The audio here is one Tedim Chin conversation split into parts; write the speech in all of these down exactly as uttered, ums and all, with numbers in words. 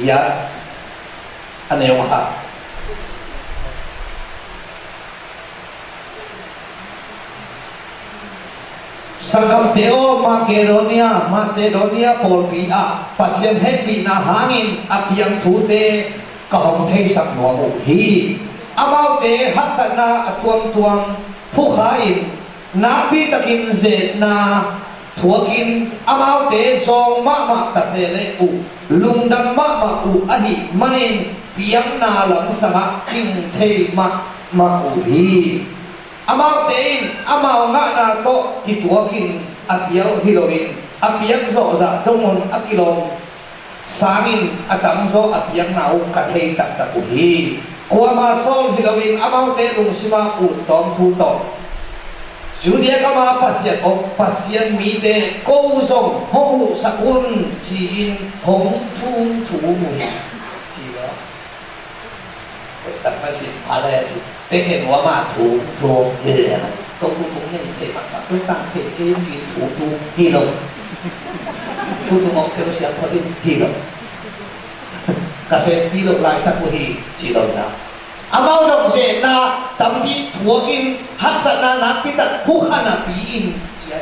Ia a neu kha. Sanggamte aw, Makedonia, Macedonia pawlpi ah Pasian hehpihna hangin a piang thute ka hong theisak nuam uh hi. Amaute haksatna a tuamtuam phukha in, nakpi takin ze-etna thuakin, amaute zawng mahmah ta se le uh lungdam mahmah uh ahih manin, piakna lamsangah cing thei mahmah uh hi. Amaute in amau ngahna tawh kituakin a piak hi loin, a piak zawh zah dongun a kilawm sangin a tamzaw a piakna uh ka thei taktak uh hi. Kuama sawl hi loin amaute lungsimah ut tawm thu tawh, Judea gama Pasian om, Pasian mite ko zong hong huhsak un, ci-in hong thum thum uh hi, ci lo. Hoih tak mah sin, a le ci. Te khen wa ma thu thu hi le. To thu thu ning thei mak mak, to tang thei ke ci thu thu hi lo. Thu thu mok thei siang pha hi lo. Ka sen hi lo lai tak uh hi ci lo na. Amau zong ze-etna tampi thuakin, haksatna nakpi tak phukha napi-in ci a,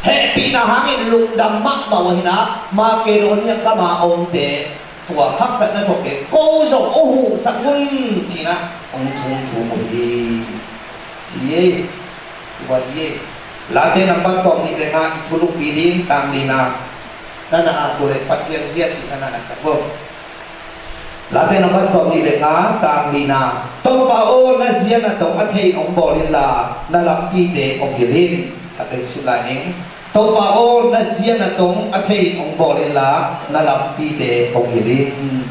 hehpihna hangin lungdam mahmah uh hi na, Makedonia gama omte tua haksatna thuakte ko zong hong huhsak un, ci-in ah hong thum thum uh hi, ci ei. Tua hi ei. Late nambat sawmnih le nga, i thulungpi ding, tang lina. Na na a, tua le Pasian zia cih na na a sak vo. Late nambat sawmnih le nga, tang lina. Topa aw, na zia na tong a thei hong bawl inla, na lampite hong hilh in. Khat vei sim lai ning. Topa aw, na zia na tong a thei hong bawl inla, na lampite hong hilh in.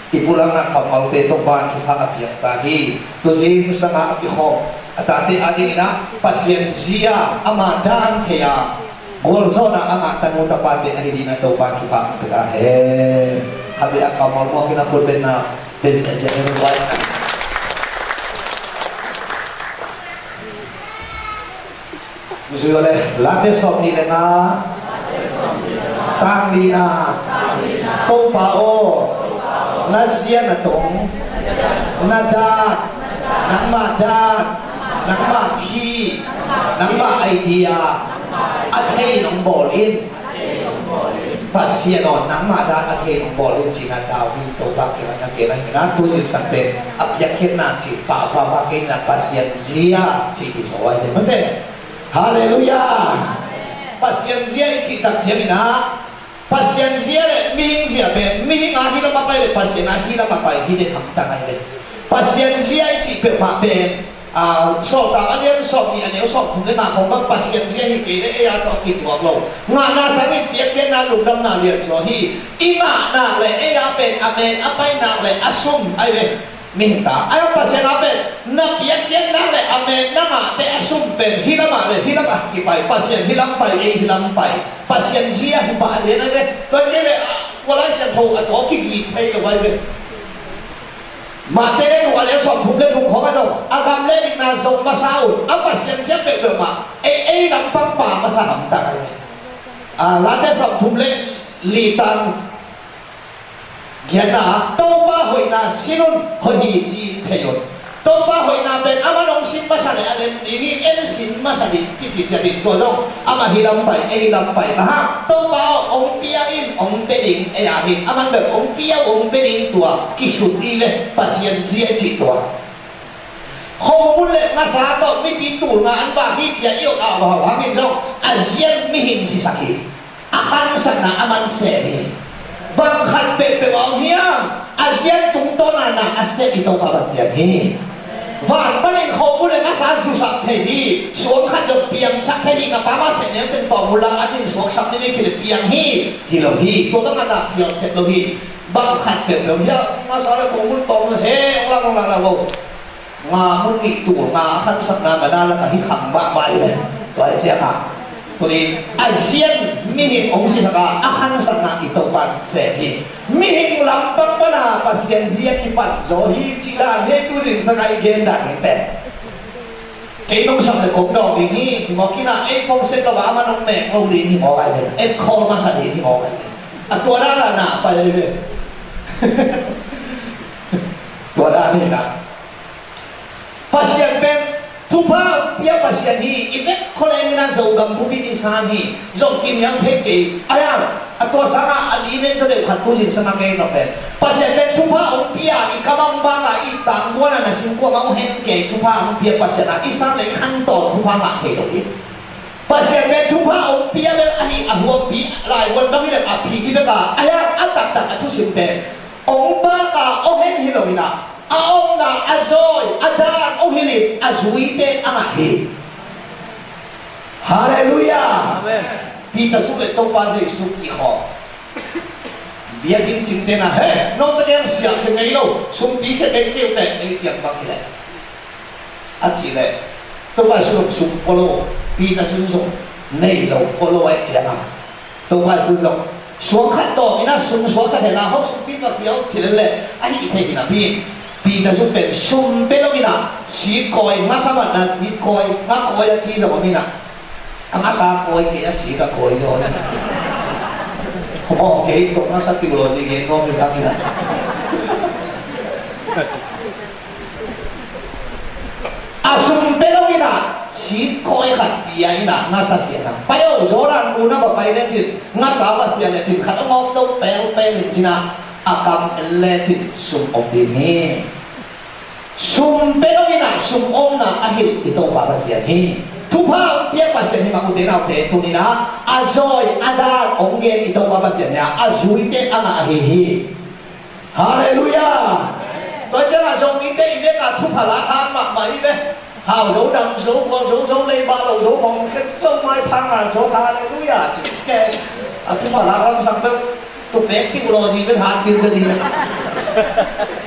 I pulakna kammalte tawh van thupha a piaksa hi. Tuzing sangah a kikhawm a tate adingin ah Pasian zia ama dan thei a, gualzawhna a ngah tanu tapate ahi dingin ah Topa'n thupha a pia hen. Khat vei a kammal muak in a khut bengna, bengna zia hi. Zui le, Late sawmnih le nga, tang lina. Topa aw, na zia na tong, na dan, nangmah dan, nangmah khi, nangmah idea a thei nong bawl in. Pasian aw, nangmah dan a thei nong bawl in, ci-in ah David Topa kiangah na gen ahi na, tuzing sang pen a piakkhiatna cih pah vava kei na, Pasian zia cih i zaw ahi ve maw te. Halleluiah. Pasian zia i cih tak ciangin ah, Pasian zia le mihing zia pen, mihing a hi lam a pai le Pasian a hi lam a pai hi den hamtang ahi ve. Pasian zia i cih peuhmah pen, a, Sawltak a lian sawmnih a neu sawmthum le nga khong bang Pasian zia hi kei le ei a tawh kituak lo. Ngahna sangin piakkhiatna lungdamna lianzaw hi. I ngah nak le ei a pen a men a pai nak le a sum ahi ve. Mihing ta a, Pasian a pen na piakkhiat nak le a men na ngahte a sum pen hi lam ah le hi lam ah kipai, Pasian hi lam pai, ei hi lam pai. Pasian zia hi pah a lian ahi ve. Tua kei le a, tua Lai Siangtho a tawh kigit thei lo ahi ve. Mate le lu a le sawmthum le thum khong a zong, a gam le dikna zong masa un, a Pasian zia peuhpeuh mah ei, ei lampang pa masa hamtang ahi ve. A, Late sawmthum le li, tang giatna, Topa hoihna sin un, hoih hi ci-in thei un. Topa hoihna pen amah hong sin masa le a lem ding hi, en sin masa ding ci ci ciat in, tua zong amah hi lam pai, ei lam pai mah hang. Topa aw, hong pia in, hong pia ding ei a hi. Amah bel hong pia, hong pia ding, tua kisut ding le Pasian zia cih tua. Khomun le ngasa tawh mipi tulnga an vak hi ci-a i awk a, a hau hangin zong a zian mihing sisak hi. A khansakna a man sem hi. Bang khat peuhpeuh a om hiam? A zian tungtawn a na a sem i Topa Pasian hi. Van panin khomun le ngasa zusak thei hi. Suang khat zong piangsak thei hi. Ngapa mah sem neu teng tawm ula a din suaksak ni ngei thei le piang hi. Hi lo hi. Tua bang a na piang sep lo hi. Bang khat peuhpeuh hiam? Ngasa le khomun tawm he, ong la, ong la, la, ong. Nga mun nih tul nga a khansakna mana lak a hi khang mahmah hi ve. Tua hi ciangin, tuni-in a zian mihing hong sisak a, a khansakna i Topa'n sem hi. Mihing lampang pana Pasian zia kipan zaw hi cih dan hi, tuzing sangah i gen dan hi pen. Kei nong sak le kong dawng ding hi, hi mawk in a, ei kong sep lo a, amah nong mek lo ding hi mawk ahi ve. Ei khawl masa ding hi mawk ahi ve. A tua dan a na pai ahi ve. Tua dan hi na. Pasian pen thupha pia Pasian hi. I vek khualeng in ah Zogam pumpi i san hi. Zong kiniam thei kei. Ai a, a tua sangah a li nen zaw deuh khat tu zing sangah kei nop pen, Pasian pen thupha hong pia, i kam ah hong bang a, i tangguan a na singkuang ah hong hen kei, thupha hong pia Pasian a i san le i khantawn thupha ngah thei lo hi. Pasian pen thupha hong pia bel ahi a huampi laivuan bang hi leh a phi hi bek a, ai a, a taktak a thusim pen hong bak a hong hen hi lo in ah, a omna, a zawi, a dan hong hilh in a zuite a ngah hi. Halleluiah. Amen. Peter sung le Topa Jesu kikhawm. Biakinn cingte na, he, note gen siah khe ngei lo, sumpi khe ngei kei uh teh, ei tiang bang hi leh, a cih leh, Topa Jesu zong sum pua lo, Peter sung zong nei lo pua lo, ai ciang a. Topa Jesu zong suang khat tawh in ah sum suaksak hen la, hong sumpi mah phiau cih leh leh, a hih thei hi napi in, Peter sung pen sum pia lo in ah, sik kawi, ngasa matna sik kawi, nga kawi a ci zong om in ah, a ngasa kawi kei a, sik a kawi zaw in ah. Hong kei tawh ngasa theology gen nuam hi kang in ah. A sum pia lo in ah, sik kawi khat pia in ah, ngasa sian a. Pai o, Jordan gun ah va pai lecin, ngasa va sian lecin, khat a ngawk to pelpel in cin ah, a kam en lecin sum om ding hi. Sum pia lo in ah, sum omna a hilh i Topa Pasian hi. Thupha hong pia Pasian hi mah, ute naute, tuni in ah, a zawi, a dan hong gen i Topa Pasian hi a, a zuite a ngah ahi hi. Halleluiah. Tua ciang a Zomite i vek a thupha lak hang mahmah i ve. Hau zo, dam zo, guak zo, zo lei bah lo, zo hong khen zo, maiphang a zo, halleluiah ci ke. A thupha lak hang sang bel, tupek theology bel han pil bel hi ve.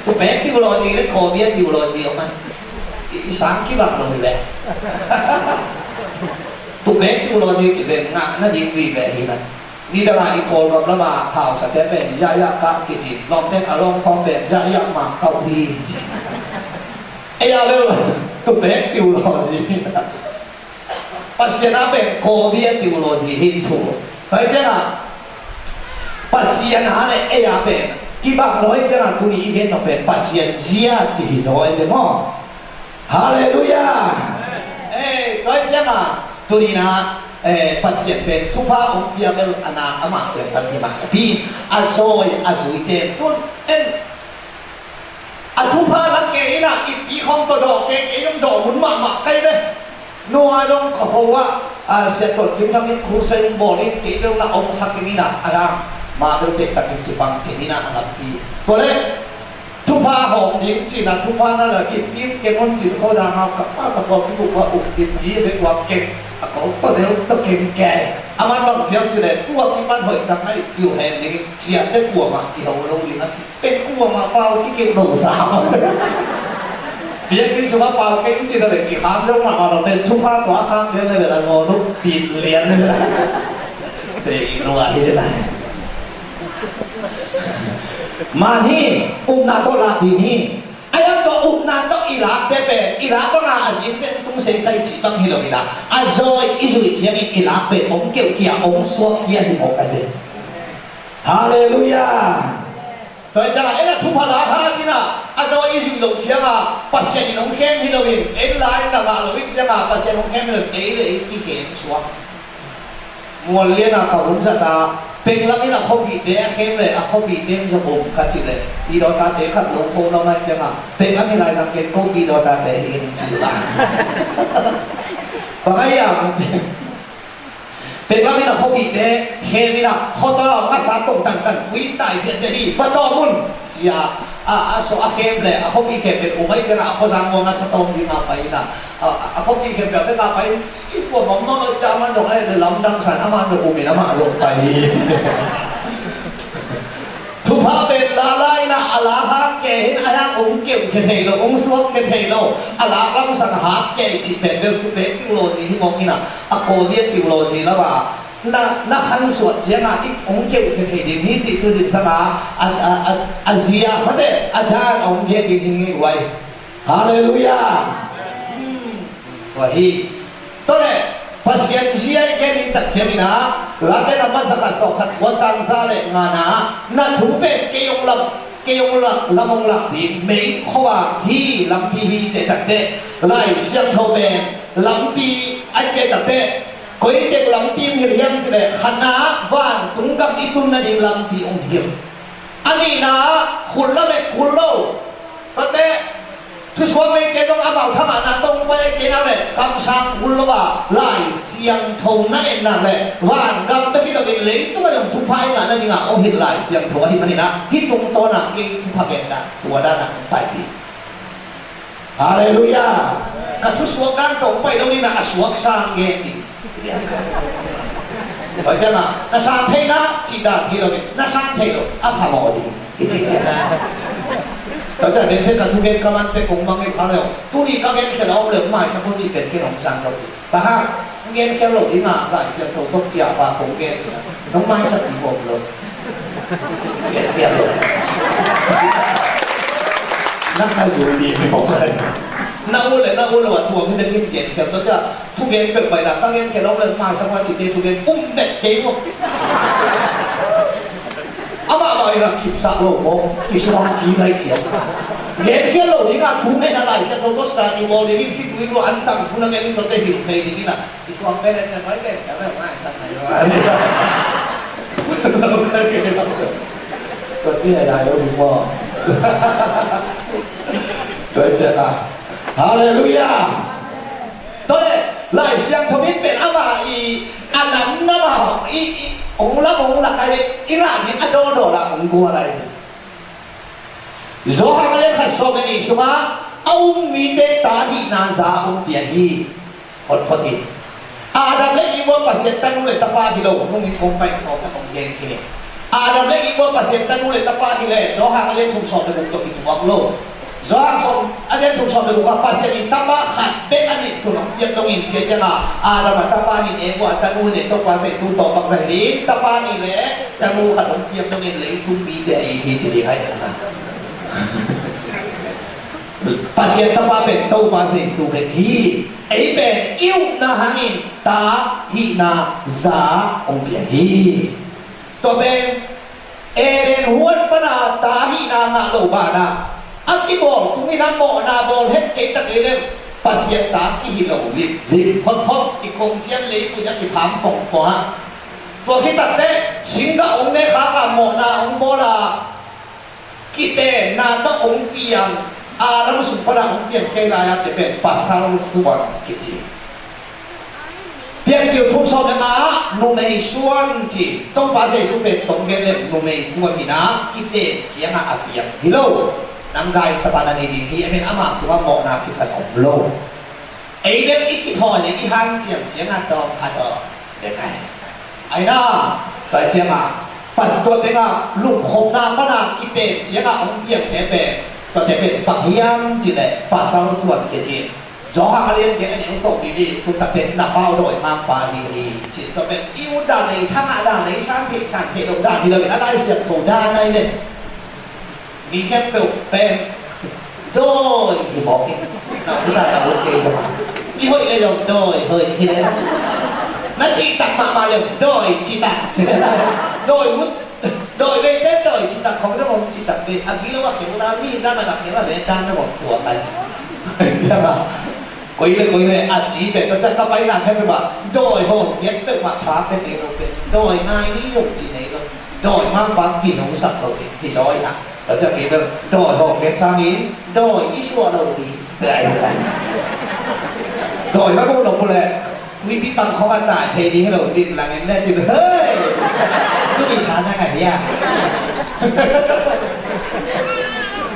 Tupek theology le kawbia theology om a, i, i sang kibang lo hi ve. Tupek theology ci bel ngah nading hi ve hi na. Nidang a i Kawlgam lam a hausate pen yahya kah kici, lawmte a lawmkhawm pen yahya mangkauh hi ci. Ei a bel tupek theology. Pasian a pen kawbia theology hi thu. Tua ciang a, Pasian a le ei a pen kibang lo, ei ciang a tuni i gen nop pen Pasian zia ci hi zaw ei ve maw. Halleluiah. Eh, tua ciang a, tuni in ah, eh, Pasian pen thupha hong pia bel a na amah pen pan hi mah napi, a zawi, a zuite tun en. A thupha lak kei in ah, i pi khawng tawh dawh kei, kei zong dawh mun mahmah kei ve. Nua zong ka ho ah, a, Sia Tuan Kim Thang in crusade hong bawl in, kei bel na om kha keng in ah, a, ma bel tek takin kipang cin in ah, a lampi. Tua leh, thupha hawm ding cin a, thupha na la in tim keng un cin kho dang a, ka pa ka pawlpi bup a uk in pi bek uak keng, a ko tawh deuh tawh keng kei. A man bang ciam ci leh, tua kipan hoih tak na i piu hen ding, ciate kuamah kiho lo ding a ci. Pen kuamah pau kikeu lo sa. Biakinn sungah pau keng ci ta leh kikham deuh mahmah lo, pen thupha tua kham deuh leh bel a ngawn uh pit lian. Pen i lua hi ci lai. Man hi, upna tawh lak ding hi. A yang tawh upna tawh i lakte pen, i lak bang a a zinte tung seisai cih bang hi lo hi na. A zawi i zuih ciangin i lak pen hong keuhkhia, hong suakkhia hi mawk a hi. Halleluiah. Tua hi ciang a, en a thupha lak hang in a, a zawi i zuih loh ciang a, Pasian in hong khem hi lo in, en lai in a ngah lo in ciang a, Pasian hong khem hi lo in, ei le ei kikhem suak. Mual lian a ka hun zat a, penglam in a khuapihte a khem leh, a khuapihte in zong om ka cih leh, i dawtate khat lo kho lo mai ciang a, penglam hi lai zang ken ko i dawtate hi in ci la. Bang a hiam ci. Penglam in a khuapihte khem in a, khuataw a ngasa tong tantan, tui tai ziahziah hi, va tawm un. Cia, a, a sawh a khem leh, a khuapih khem pen um ai ciang a, a khuazang muang ngasa tawm ding a pai in a, a, a khuapih khem pen a bek a pai in, i kuamah om nawn lo cia, a man zong a leh lamdang san, a man zong um in amah zong pai hi. Thupha pen lala in a, a lak hang kei hi in a, hang hong keuh khia thei lo, hong suak khia thei lo, a lak lam sang hak kei cih pen bel thupek theology hi mawk in a, a kawbia theology lam a, na, na khansuah ciang a, i hong keuh khia thei ding hi cih tu zin sang a, a, a, a, a zia, mate, a dan hong khia ding hi ngei uai. Halleluiah. Hmm. Tua hi. Tua leh, Pasian zia i gen in tak ciangin a, Late na masa khat sawm khat kua tang za le nga na, na thu pen kei hong lam, Kei hong lak, lam hong lak ding, mei khuavak hi, lampi hi ci takte, Lai Siangtho pen lampi a ci takte, koi teng lampi hong hilh hiam cih leh, khatna, vantung gam i tun nading lampi hong hilh. A nihna, khut lamet kul lo. Tate, thusuak meite zong amau thamahna tong pai a kei nak leh, kamsang kul lo a, Lai Siangtho na en nak leh, vangam bek hi loin leitung ah zong thupha i ngah nading a hong hilh Lai Siangtho ahih manin ah, hih tungtawn ah kei thupha genna tua dan ah hong pai ding. Halleluiah. Ka thusuak dan tawh hong pai lo in ah, a suak sang gen ding. Tua ciangin ah, na sang theihna cih dan hi loin, na sang theih loh a phamawh ding. I cih ciang sang. Tua ciang, bente ka thugen ka mante kong mang hi pha leh, tuni ka genkhia lo om leh, maisak un cih pen ken hong sang lo ding. Bang hang, genkhia lo ding a, Lai Siangtho tawh kiapa kong gen. Nong maisak ding om lo. Genkhia lo. Nang na zui ding hi mawk lai. Na ut leh na ut lo a, tua mi na genkhia. Tua ciang, thugen peuh pai la, ka genkhia lo leh maisak un cihte thugen um bek kei maw. Amah mah in a kipsak lo maw, kisuang ki lai ciang. Genkhia lo ding a, thu ngen a, Lai Siangtho tawh study bawl ding in, khitui lua an tang thu na ngen in, tua te hilh phei ding in a, kisuang phei leh, mai genkhia lo, mai sang nai lo. Tua ci lai lai lo ding maw. Tua ci a. Halleluiah. Tua leh, Lai Siangtho in pen amah i, a nam nam a, i, i, hong lam hong lak a, i, i lah ding a dawdaw lah hong gual lai. Johan a lian khat sawm le nih sungah, a um mite ta hihna za hong pia hi. Photphot hi. Adam le Eva Pasian tanu le tapa hi lo, nung in kong pai kawm na kong gen khin hi. Adam le Eva Pasian tanu le tapa hi leh, Johan a lian thum sawm le guk tawh kituak lo. Johan sawm, a lian thum sawm le guk ah Pasian in tapa khat bek a neih sun hong piak dongin, tua ciangin Adam a tapa hi in, Eva a tanu hi in, Topa Jesu tawh bangzah hi in, tapa nih le tanu khat hong piak dongin leitung mite a it hi ci ding hi, ci a. Pasian tapa pen Topa Jesu bek hi. Ei pen i upna hangin ta hihna za hong pia hi. Tua pen Eden huan pana ta hihna ngah lo banah, a kibawl tungin a mawhna bawl het kei ta kei leh, Pasian ta kihi lo limlim photphot, i kong cian leipui a kipham pongpong a. Tua khit takteh singgah hong ne khak a, mawhna hong bawl a, kitenna tawh hong piang, Adam sung pana hong piang kei lai-a, tua pen pasal suan kici. Piancil thum sawm le nga ah numei suan ci. Topa Jesu pen tawm gen leh numei suan hi in a, kiten ciangin a piang hi lo. Nang gai tapa na nei ding hi, a min amah sungah mawhna sisan om lo. Ei bel i kithawi leh i hanciam ciangin a tawm a tawm dek ai. Ai na, tua ciangin a, pas tua tengah lungkhopna pana kiten ciangin a hong piang pen, tua te pen bang hiam cih leh pasal suan kici. Johan a lian giat a neu sawm li li, tu tak pen na pau dawimangpa hi hi ci. Tua pen i ut dan lei, thangah dan lei, san theih san theih loh dan hi lo in, a Lai Siangtho dan ahi ve. Mi khempeuh pen dawi hi mawk hi. Na ut a, na ut kei zong, mi hoih le zong dawi hoih hi le, na cihtak mahmah le dawi cihtak. Dawi ut, dawi veite dawi cihtak khong zong om cihtak ve. A gilo a keu la, mi dang a na keu la ve dang zong om tua pai. Koi le koi le a ci pen, tua ciang ka paina khempeuh mah dawi hawm hiat peuhmah tha pia kei lo pen, dawi ngai ni lo ci nei lo. Dawimangpa kizosak lo hi, kizaw hi hang. Tua ciang kei bel dawi hawm hiat sangin dawi i suah lo ding. Dawi na bu lo bu le, tuipi pang khawng a tai thei ding hi lo, din lang en le cin, hei. Tuni tha na ngai hi a.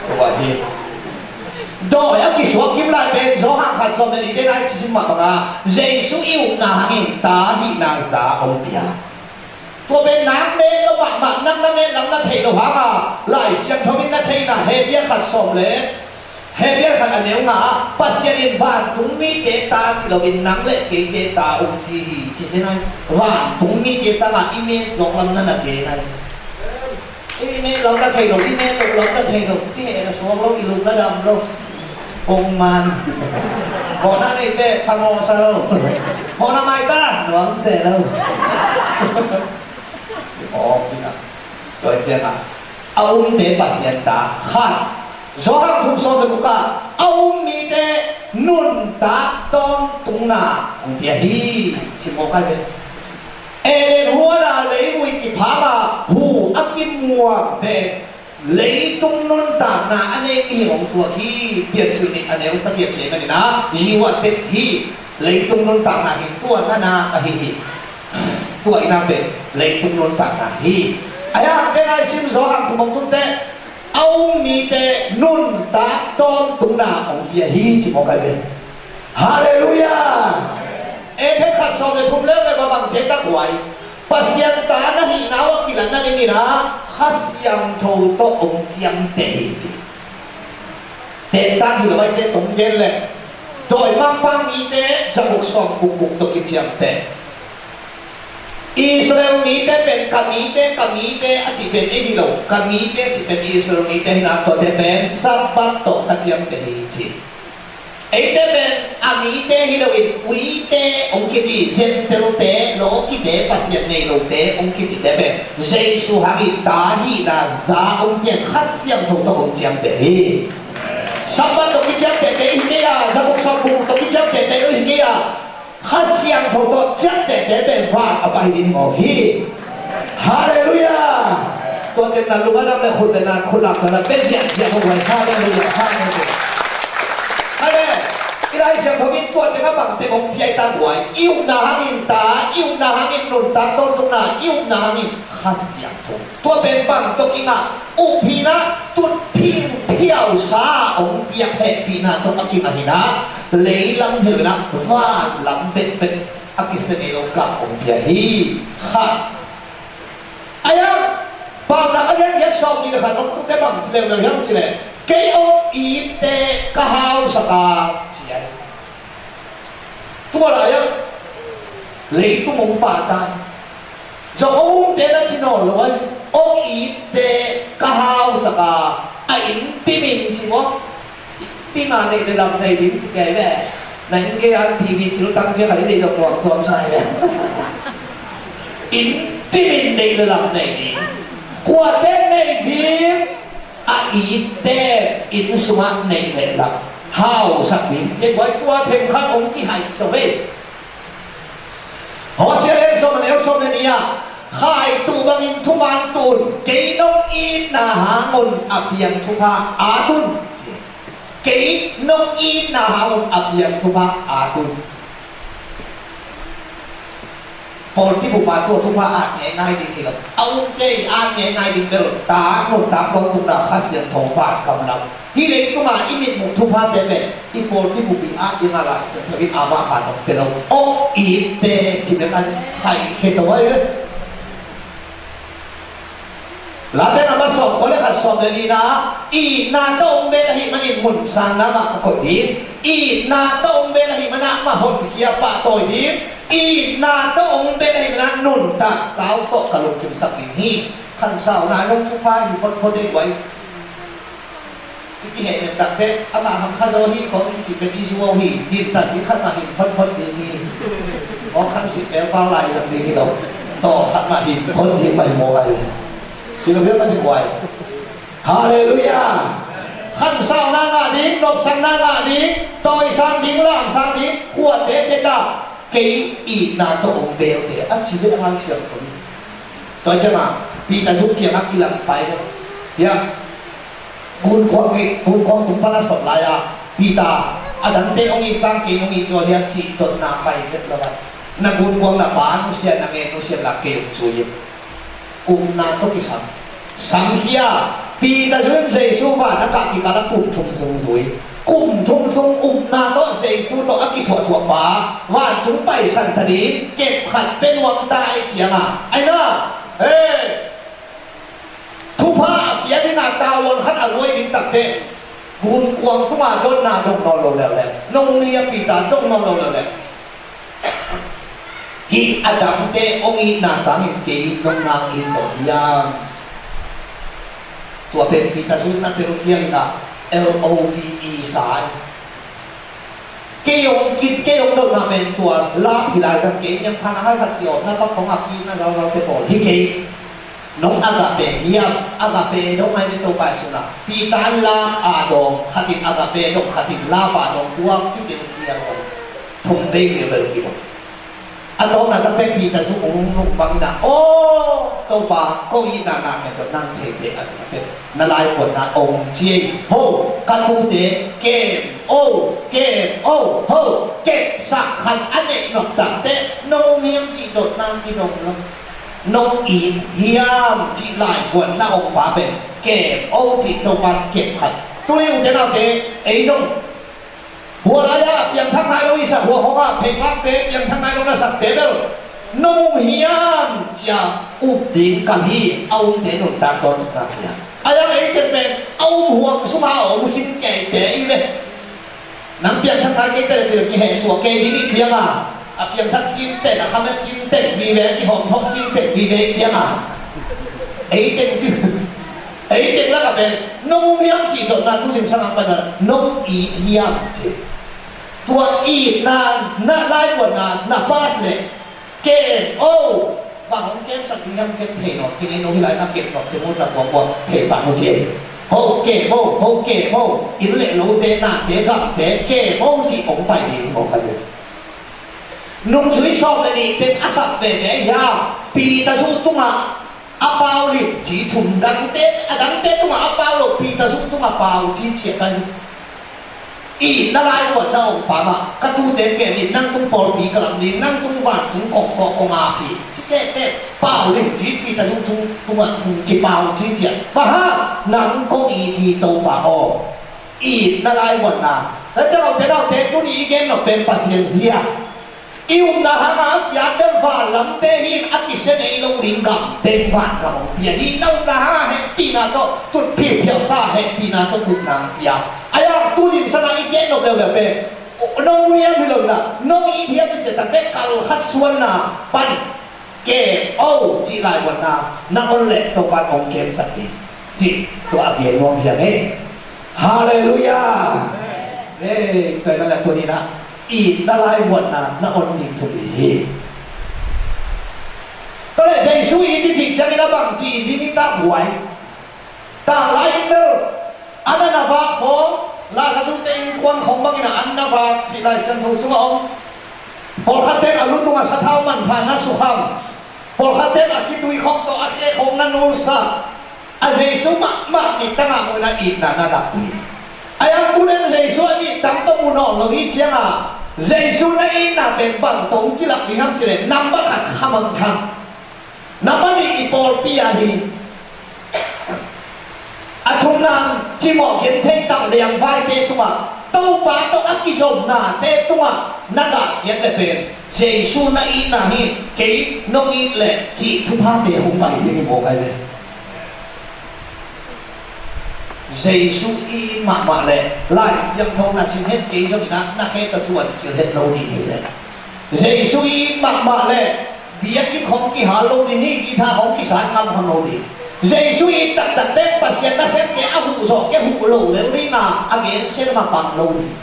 Tua hi. Dawi a kisuak kim lai pen Johan khat sawm le nihte na i cisim mah bangin, Jesu i upna hangin ta hihna za hong pia. Tua pen nang met lo mahmah, nang na met lam na theih loh hangin Lai Siangtho in na theihna, Hebru khat sawm le, Hebru khat a neu nga ah, Pasian in vantung mite ta ci loin nang le keite ta hong ci hi, ci sin ai. Vantung mite sangin i met zawk lam na na gen ai. I met lam na thei lo, i met loh lam na thei lo, i heh na suak lo, i lung na dam lo. Kong man. Mawhna neite phamawh sa lo. Mawhna mai ta, nuam se lo. Aw, ina. Tua ciangin A umte Pasian ta khat. Johan thum sawm le guk ah a um mite nuntak tawntungna hong pia hi. Ci mawk ai ve. Eden huan a leivui kiphang a hu a kimuang pen leitung nuntakna a nei mi hong suak hi. Piancil nih a neu sagih a ciah manin a zi uah tet hi. Leitung nuntakna hi, tua na na ahi hi. Tua i na pen leitung nuntakna hi. A hangte lai sim Johan thum hong tung teh a um mite nuntak tawntungna hong pia hi ci mawk ai ve. Halleluiah. Efesa khat sawm le thum leu le bang bang ciang tak huai Pasian ta na hihna uh a kilatna dingin a Kha Siangtho tawh hong ciamteh hi ci. Tentan hi lo ai te tong gen le dawimangpa mite za guk sawm guk guk tawh kiciamteh. Israel mite pen ka mite, ka mite a cih pen ei hi lo. Ka mite a cih pen Israel mite hi na, tuate pen Sabbath tawh ka ciamteh hi ci. Eite pen a mite hi loin uite hong kici, Gentile-te, lawkite, Pasian nei lote hong kicite pen Jesu hangin ta hihna za hong pian Kha Siangtho tawh hong ciamteh hi. Sabbath tawh kiciamtehte i hi kei a, za guk sawm guk tawh kiciamtehte i hi kei a, Kha Siangtho tawh ciamtehte pen van a pai ding hi mawk hi. Halleluiah. Tua ciang na lung a dam le khut le na khut lam na pen diakdiak mawk huai. Halleluiah. Halleluiah. Amen. I Lai Siangtho in tua teng a bang teng hong pia i ta huai. I upna hangin ta, i upna hangin nuntak tawntungna, i upna hangin Kha Siangtho. Tua pen bang tawh kingah, up hi na, tut phing phiausa hong piak hehpihna tawh a kingah hi na, leilam hi lo hi na, vanlam bekbek a kisia ngei lo gam hong pia hi. Kha. Aia, Paunak a lian giat sawm nih le khat hong tung teh bang ci leuleu hiam cih leh, kei hong itte ka hausak a, ci ai. Tua lai-ah leitung hong pata. Zong hong umte na ci nawn lo ai. Hong itte ka hausak a, a innpi min ci maw? Inn a neih le lam nei ding ci kei ve. Na inn gei an T V cil tang ciang a i neih dong nuam tuam sa hi ve. Innpi min neih le lam nei ding. Kuate neih ding? A itte inn sungah neih le lam hausak ding ci, guai tua themkhat hong kihaih lo ve. Hosea lian sawm a neu sawm le nih ah, khaituh bangin thuman tun, kei nong itna hangun a piang thupha at un. Kei nong itna hangun a piang thupha at un. Pawlpi bup a tua thupha at ngeingai ding hi lo. A umte i at ngeingai ding bel ta nuntak tawntungna Kha Siangtho van kamlam. Hih leitungah i mitmuh thuphate pen i pawlpi bup i at dingah Lai Siangtho in amah khat hong pia lo. Hong itte ci bek a khaih khia to ai ve. Late na ma sawm kua le khat sawm le nihna, itna tawh hong bel ahih manin mun sangna mah ka koih ding. Itna tawh hong bel ahih manin mah honkhia pahtawi ding. Itna tawh hong bel ahih manin nuntak sau tawh ka lungkimsak ding hi. Khansauna zong thupha hi photphot ding guai. I kihehnem tak teh amah hang kha zaw hi kong i kicih pen i zuau hi. Limtak ding khat mah hi photphot ding hi. Aw khan sih pelpau lai lam ding hi lo. Tawh khat mah hi phot ding mah hi maw lai. Silo biak mah hi kuai. Halleluiah. Khansauna ngah ding, nopsakna ngah ding, tawisang ding, lamsang ding, khuate ceta kei itna tawh hong belte a ci bek a Lai Siangtho in. Tua ciangah Peter zung kiangah kilang pai lo. Hiah gunkuang nih, gunkuang tung pan a sawt lai-a Peter, a dangte hong it sang kei hong it zaw hiam cih dotna pai vet lo a. Na gunkuang na pa nusia, na nge nusia la kei hong zui in. Upna tawh kisam. Samkhia, Peter zun Jesu van a kah kikal a kum thum sung zui. Kum thum sung upna tawh Jesu tawh a kithuahthuah pa vantung paisan ta ding kep khat pia nuam ta ahih ciangin. Ai na, hey, thupha a pia dingin tavuan khat a luai ding tak teh gunkuang tungah dotna dong nawn lo leuleu. Nong ni a Peter dong nawn lo leuleu. Hih a dangte hong itna sangin kei nong nang it zaw hiam? Tua pen Peter zutna pen uh hial in ah L O V E sa hi. Kei hong kit, kei hong dotna pen tua lap hi lai zang kei niam phan a hai khat ki-awpna bang kong a ki-itna zauzaute pawl hi kei. Nong agape hiam? Agape dong ai ve Topa Jesu na. Peter in lap a dong khatin, agape dong khatin, lap a dong tuak kitel hiam? Thum bei vialvial kidong. A tawpna takte Peter zong ong lungdam in ah, aw Topa, ko itna na ken dot nang thei ve a ci takte, na laivuanna ong ci ei. Ho, ka tute, kem o, kem o, ho, kepsak khat a neih nop takte, nong um hiam cih dot nang kidong lo. Nong it hiam cih laivuanna ong pa pen kem o cih Topa'n kep khat. Tuni ute naute, ei zong hua lai-ah piangthak nai lo i sak hua khawngah pheipakte, piangthak nai lo na sakte bel nong um hiam cia up ding kal hi. A umte nuntak tawh nuntak hiam? A yang eite pen a um huang sungah a om khin keite i ve. Nang piangthak nai kei pen a cil kihehsuak kei ding i cianga, a piangthak cinten, a khamet cinten vive, a kihawmthawh cinten vive i cianga, ei teng cin, ei teng lakah pen nong um hiam cih dotna tu zingsang ah pana nong it hiam ci. Tua itna, na laivuanna na pass leh kem o. Bang hong kemsak ding hiam, kem thei nawn kei lo hi lai, na kem nawn kei lo, na kuakua thei pah mu ci. Ho kem o, ho kem o. Inn le lote, nate, gamte kem o ci hong pai ding hi mawk a hi. Nungzui sawm le nih teng a sak veve hiam? Peter zong tungah a pau limci thum, dangte, a dangte tungah a pau lo, Peter zong tungah pau ci ciat a hi. I na laivuanna ong pa mah, ka tute kem in, nang tung pawlpi ka lam ding, nang tung vantung kongkawh kong ap hi ci tehteh, pau limci Peter zong tung, tungah tung kipau ci ciat. Bang hang? Nang kong it hi Topa aw. I na laivuanna. Tate naute, naute, tuni i gen nop pen Pasian zia. I upna hangah a kiat bel vanlamte hi in, a kisia ngei lo ding gam teng vangam hong pia hi. Na upna hangah hehpihna tawh tut phiuphiausa, hehpihna tawh tutna hong pia. A yang tu zingsang ah i gen nop leuleu pen nong um hiam hi lo in ah, nong it hiam i cih takte kal khat suanna pan kem o cih laivuanna na on leh Topa'n hong kemsak ding cih tua a gen nuam hi hang e. Halleluiah. Ei, tua ahih manin tuni-in ah itna laivuanna na on ding thupi hi. Tua leh Jesu it i cih ciangin a bangci it ding i takhuai? Tanglai in bel an a na vak khawng, Lazarus-te innkuan khawng bangin a an na vak cih Lai Siangtho sungah om. Pawlkhatte in a lu tungah sathau manpha na sukham, pawlkhatte in a khitui khawng tawh a khe khawng na nulsak. A Jesu mahmah mittang ah muhna, itna na lak hi. A yang tu leng Jesu a mittang tawh mu nawn lo hi ciangin, Jesu na itna pen bang tawh kilak ding hiam cih leh, nambat khat khamangthang. Nambat nih i pawlpi ah hi. A thumna, cimawh genthei tak liangvaite tungah, Topa tawh a kizomnate tungah na gah khiat leh pen Jesu na itna hi, kei nong it leh cih thuphate hong pai ding hi mawk ai ve. Jesu i it mahmah leh Lai Siangtho na sim het kei zongin ah na khe tawh tuancil het lo ding hi leh. Jesu i it mahmah leh biakinn khawng kihal lo ding hi, guitar khawng kisat ngam kha lo ding. Jesu i it taktak teh Pasian nasemte a huh zawh kei, huh lo lel ding a, a gensiat mah pang lo ding.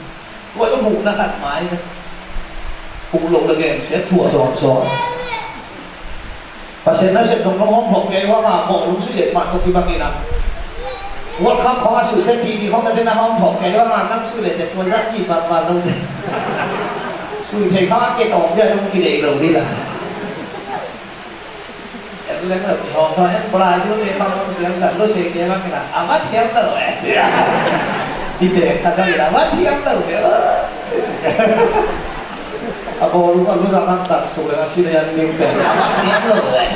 Tua i huh na khat mai na. Huh lo na gensiat thua zawngzawng. Pasian nasem dong nong hawm phawk kei hang a, mawh lung sui det mah tawh kibang in a. World Cup khawng a suite, T V khawng na te na hawm phawk kei hang a, nang sui le te tua zah ki bang bang lo te. Sui thei khawng a ke tawm dia zong kidei lo ding la. Em leng lo, hawm phawk em Brazil te khawng nong siam san lo se ke bang in a. A vat hiam lo eh. I te khat bang in a vat hiam lo eh. A bawlung a lung a man tak suk leng a si leng a ning pen a man siam lo eh.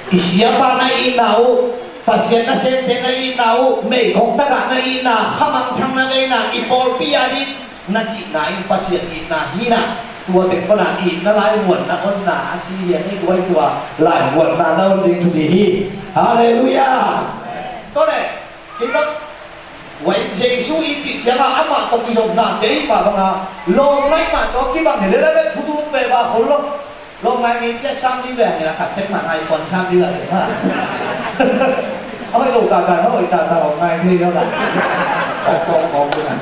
I siapa na itna uh, Pasian nasemte na itna uh, meikuang tagah na itna, khamangthang na veina, i pawlpi a ding na cihna in Pasian itna hi na. Tua teng pana itna laivuanna onna a ci hian ei, tua laivuanna na on ding thupi hi. Halleluiah. Tua leh Kei bang, wai Jesu i cih ciangin amah tawh kizomnate i mah bangin lawmngaih mah tawh kibang hi lel a, le thuthuk ve ba khol lo. Lawmngaih ngei ciat sam ding ve hang in a, khat tek mah ngai suan sam ding ve hang in a. A hoih lo tata, hoih tata, lawmngaih thei lo la. Kong kong kong ding a.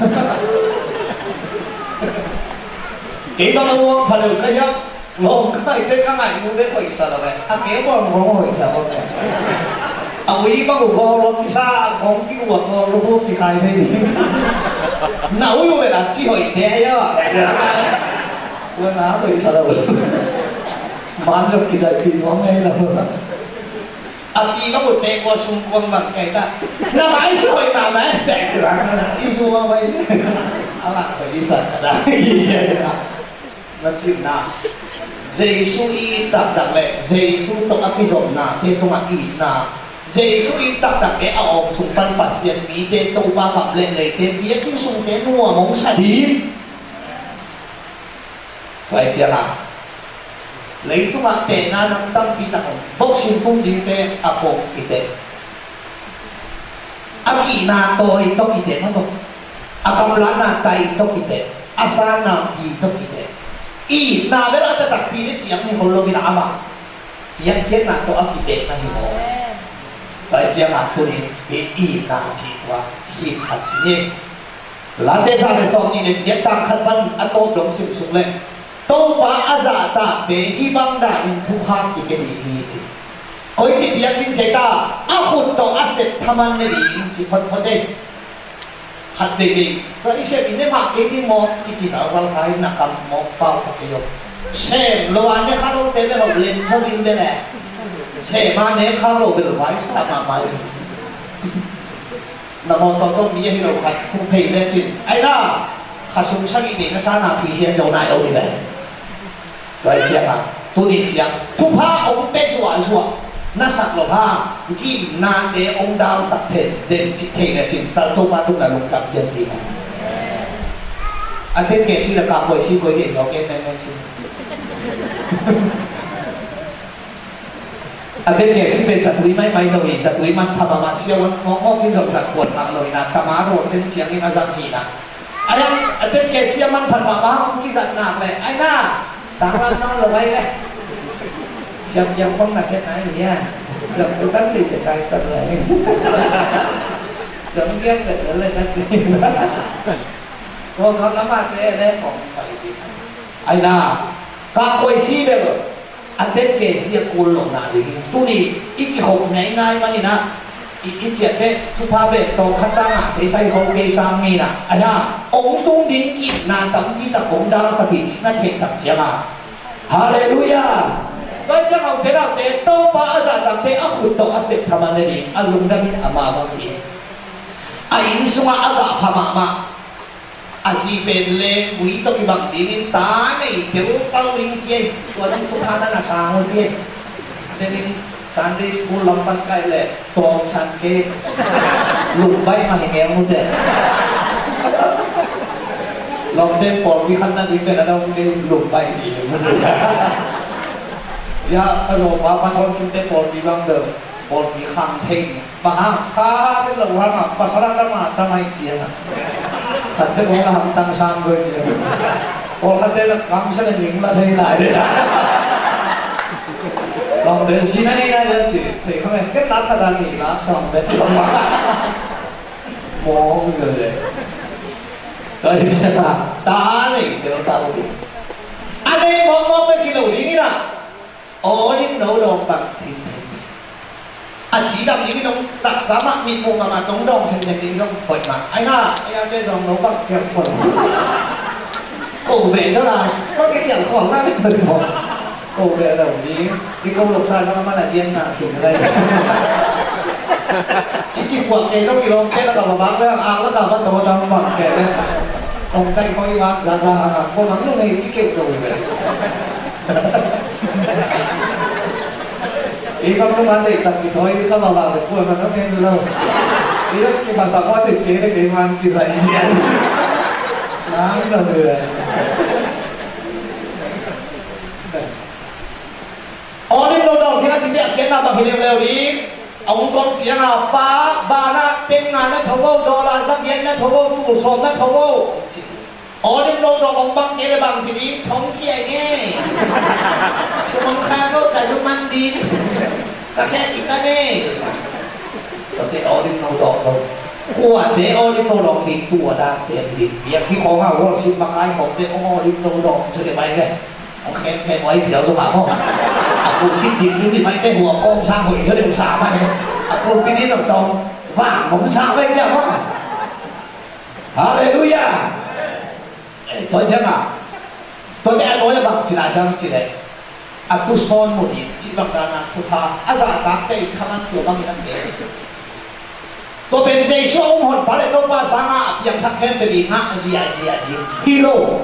Kei bang a muang pha lo ka hiam. Lawng kaite ka ngaih mu te hoih sa lo ve. A keu bawng hong hoih sa lo ve. A ui bang uh gawl lo kisa, a kong ki ua gawl lo hu kikai thei ding. Na ui uh ve la ci hoih te a ia. Ua na hoih sa lo ve. Man lo kisa pi nuam ngei lo. A pi bang uh te kua sung kuang bang kai ta. Na mai ci hoih na mai. Bek ci bang na i sung bang mai. A la hoih i sa ka da. Na cihna, Jesu i it taktak le Jesu tawh a kizopnate tungah itna, Jesu i it taktak le a awng sung pan Pasian mite Topa gam le leite biakinn sungte nuam hong sa ding. Tua hi ciangah leitungah tehna nam tampi tak om, boxing tung dingte a pawng kiteh. A kihna tawi tawh kiteh maw tawh. A kamlatna tai tawh kiteh. A sanna pi tawh kiteh. Itna bel a taktakpi ding ciang hi kho lo in a amah piakkhiatna tawh a kitehna hi kho. Tua hi ciangah tuni i itna cih tua hi khat ci ni. Late za le sawm nih le giat tang khat pan a tawp dong sim suk leh Topa a zahtakte hih bang danin thupha kipia ding hi ci. Koici piak ding ci ta, a khut tawh a sep thaman ne ding ci photphot ei. Khat veivei tua i sep i ne mah kei ding maw kici zalzal kha hi na kam maw pau kha kei aw. Sem lo a ne kha lote bel hop len zo ding bel e. Sem a ne kha lo bel vai sa mahmah hi. Na mawtaw tawh mi ahi lo khat hong phei lecin ai na, kha sung sagih nei na sana phi hian zo nai lo hi le. Tua hi ciangah tuni ciang thupha hong pia zuahzuah na sak lo ha, gimnate hong dalsak thei den cih thei lecin tal Topa tung na lungdam pian ding a. A ten kei si le ka koi si koi kei zo kei men men si. A ten kei si pen zatui maimai lo hi, zatui manpha mahmah siau an ngawngawk in zong zat kuat mah lo hi na, tama ruah sen ciangin a zang hi na. Ai a, a ten kei si a manpha mahmah hong kizat nak le ai na, tanglam nawn lo ai le. Siam kiam kong na set nai hi a. Zong tu tan li te kai sat le. Zong kiam le le na ti. Ko kong amate le kong pai di. Ai na, ka koi si bel a ten kei si a kul lo na ding hi. Tuni i kikhop ngaingai manin ah i, i ciahte thupha pen tawm khat ta ngah seisai ho kei sang ni na. Ai ha, hong tung ding kipna tampi tak hong dalsak hi cih na theih tak ciangah. Halleluiah. Tua ciang aute naute Topa a zahtakte a khut tawh a sep thaman ne ding a lungdam in a mah bang hi. A inn sungah a gah pha mahmah. A zi pen leng ui tawh kibang dingin ta nei tel tal ding ci ei. Tua ding thupha na na sang uh ci ei. Tenin Sunday school lam pan kaih leh tawm san ke lungbaih mah hi ngeu mute. Lawmte pawlpi khan na ding pen a dong ke lungbaih hi. Ya ka lawmpa pan hong kinte pawlpi bang deuh. Pawlpi khang thei ni. Bang hang kha lo hang a pasal a dam a dam ai cian a. Khatte kong la hamtang sang koi cian. Pawlkhatte la kamsia le ning la thei lai de. Lawmte si na ni na de ci. Thei khang e ken la kha da ni la sang de ci bang. Mawng de de. Koi cian a ta nei de ta lo di. A nei mawng mawng de ki lo di ni na. Aw dim no dawng bang thinthen. A cidam ding in hong taksa mah mitmuh mahmah tong dawng thenthen ding zong hoih mah. Ai na, ai ate dawng no bang kiang khol. Ko ve zo lai, ko ke kiang khol na le ko zo. Ko ve lo ding, i ko lok sa zong a man a dian na kin lai. I kipuak kei zong i lawmte la ka va bak le, ang la ka va to dang bang kei le. Hong tai ko i bak za za ang ang ko mang lo nei i kiu ko ve. I kam lum a deihtak kithawi i kam a vak le kuamah na phen lo. I kam kiphasak a deih kei le kei man kizai hian. Nang lo hi ve. Aw lim lo dawng hi a cite a khiatna bang hi leuleu ding. A hong kawm ciangin pa, banah teng nga na tho vo, dollar za giat na tho vo, tul sawm na tho vo. Aw lim lo dawng hong bang kei le bang ci ding, thong kia nge. Sum hong kha ko ka zum man ding. Ka khe ci ka ne. Tua te aw lim lo dawng lo. Kuate aw lim lo dawng ding, tua dan te ding. Piang hi khawng a worship makai khawng te aw lim lo dawng ci le bai le. Hong khem khem oi piau zo mah maw. A pulpit ding ding ni mai te hua kawm sang hoih zo deuh sa mai. A pulpit ding tawh tawng vang hong sa mai ciah maw. Halleluiah. Eh, tua ciang a, tua te a tua te bang ci lai ciang ci leh, a tu sawn mun in cih bang dan a thupha a zahtakte i thaman tua bangin a kei. Tua pen Jesu a um honpa le Topa sangin a piangthak khempeuh i ngah ziahziah ding hi lo.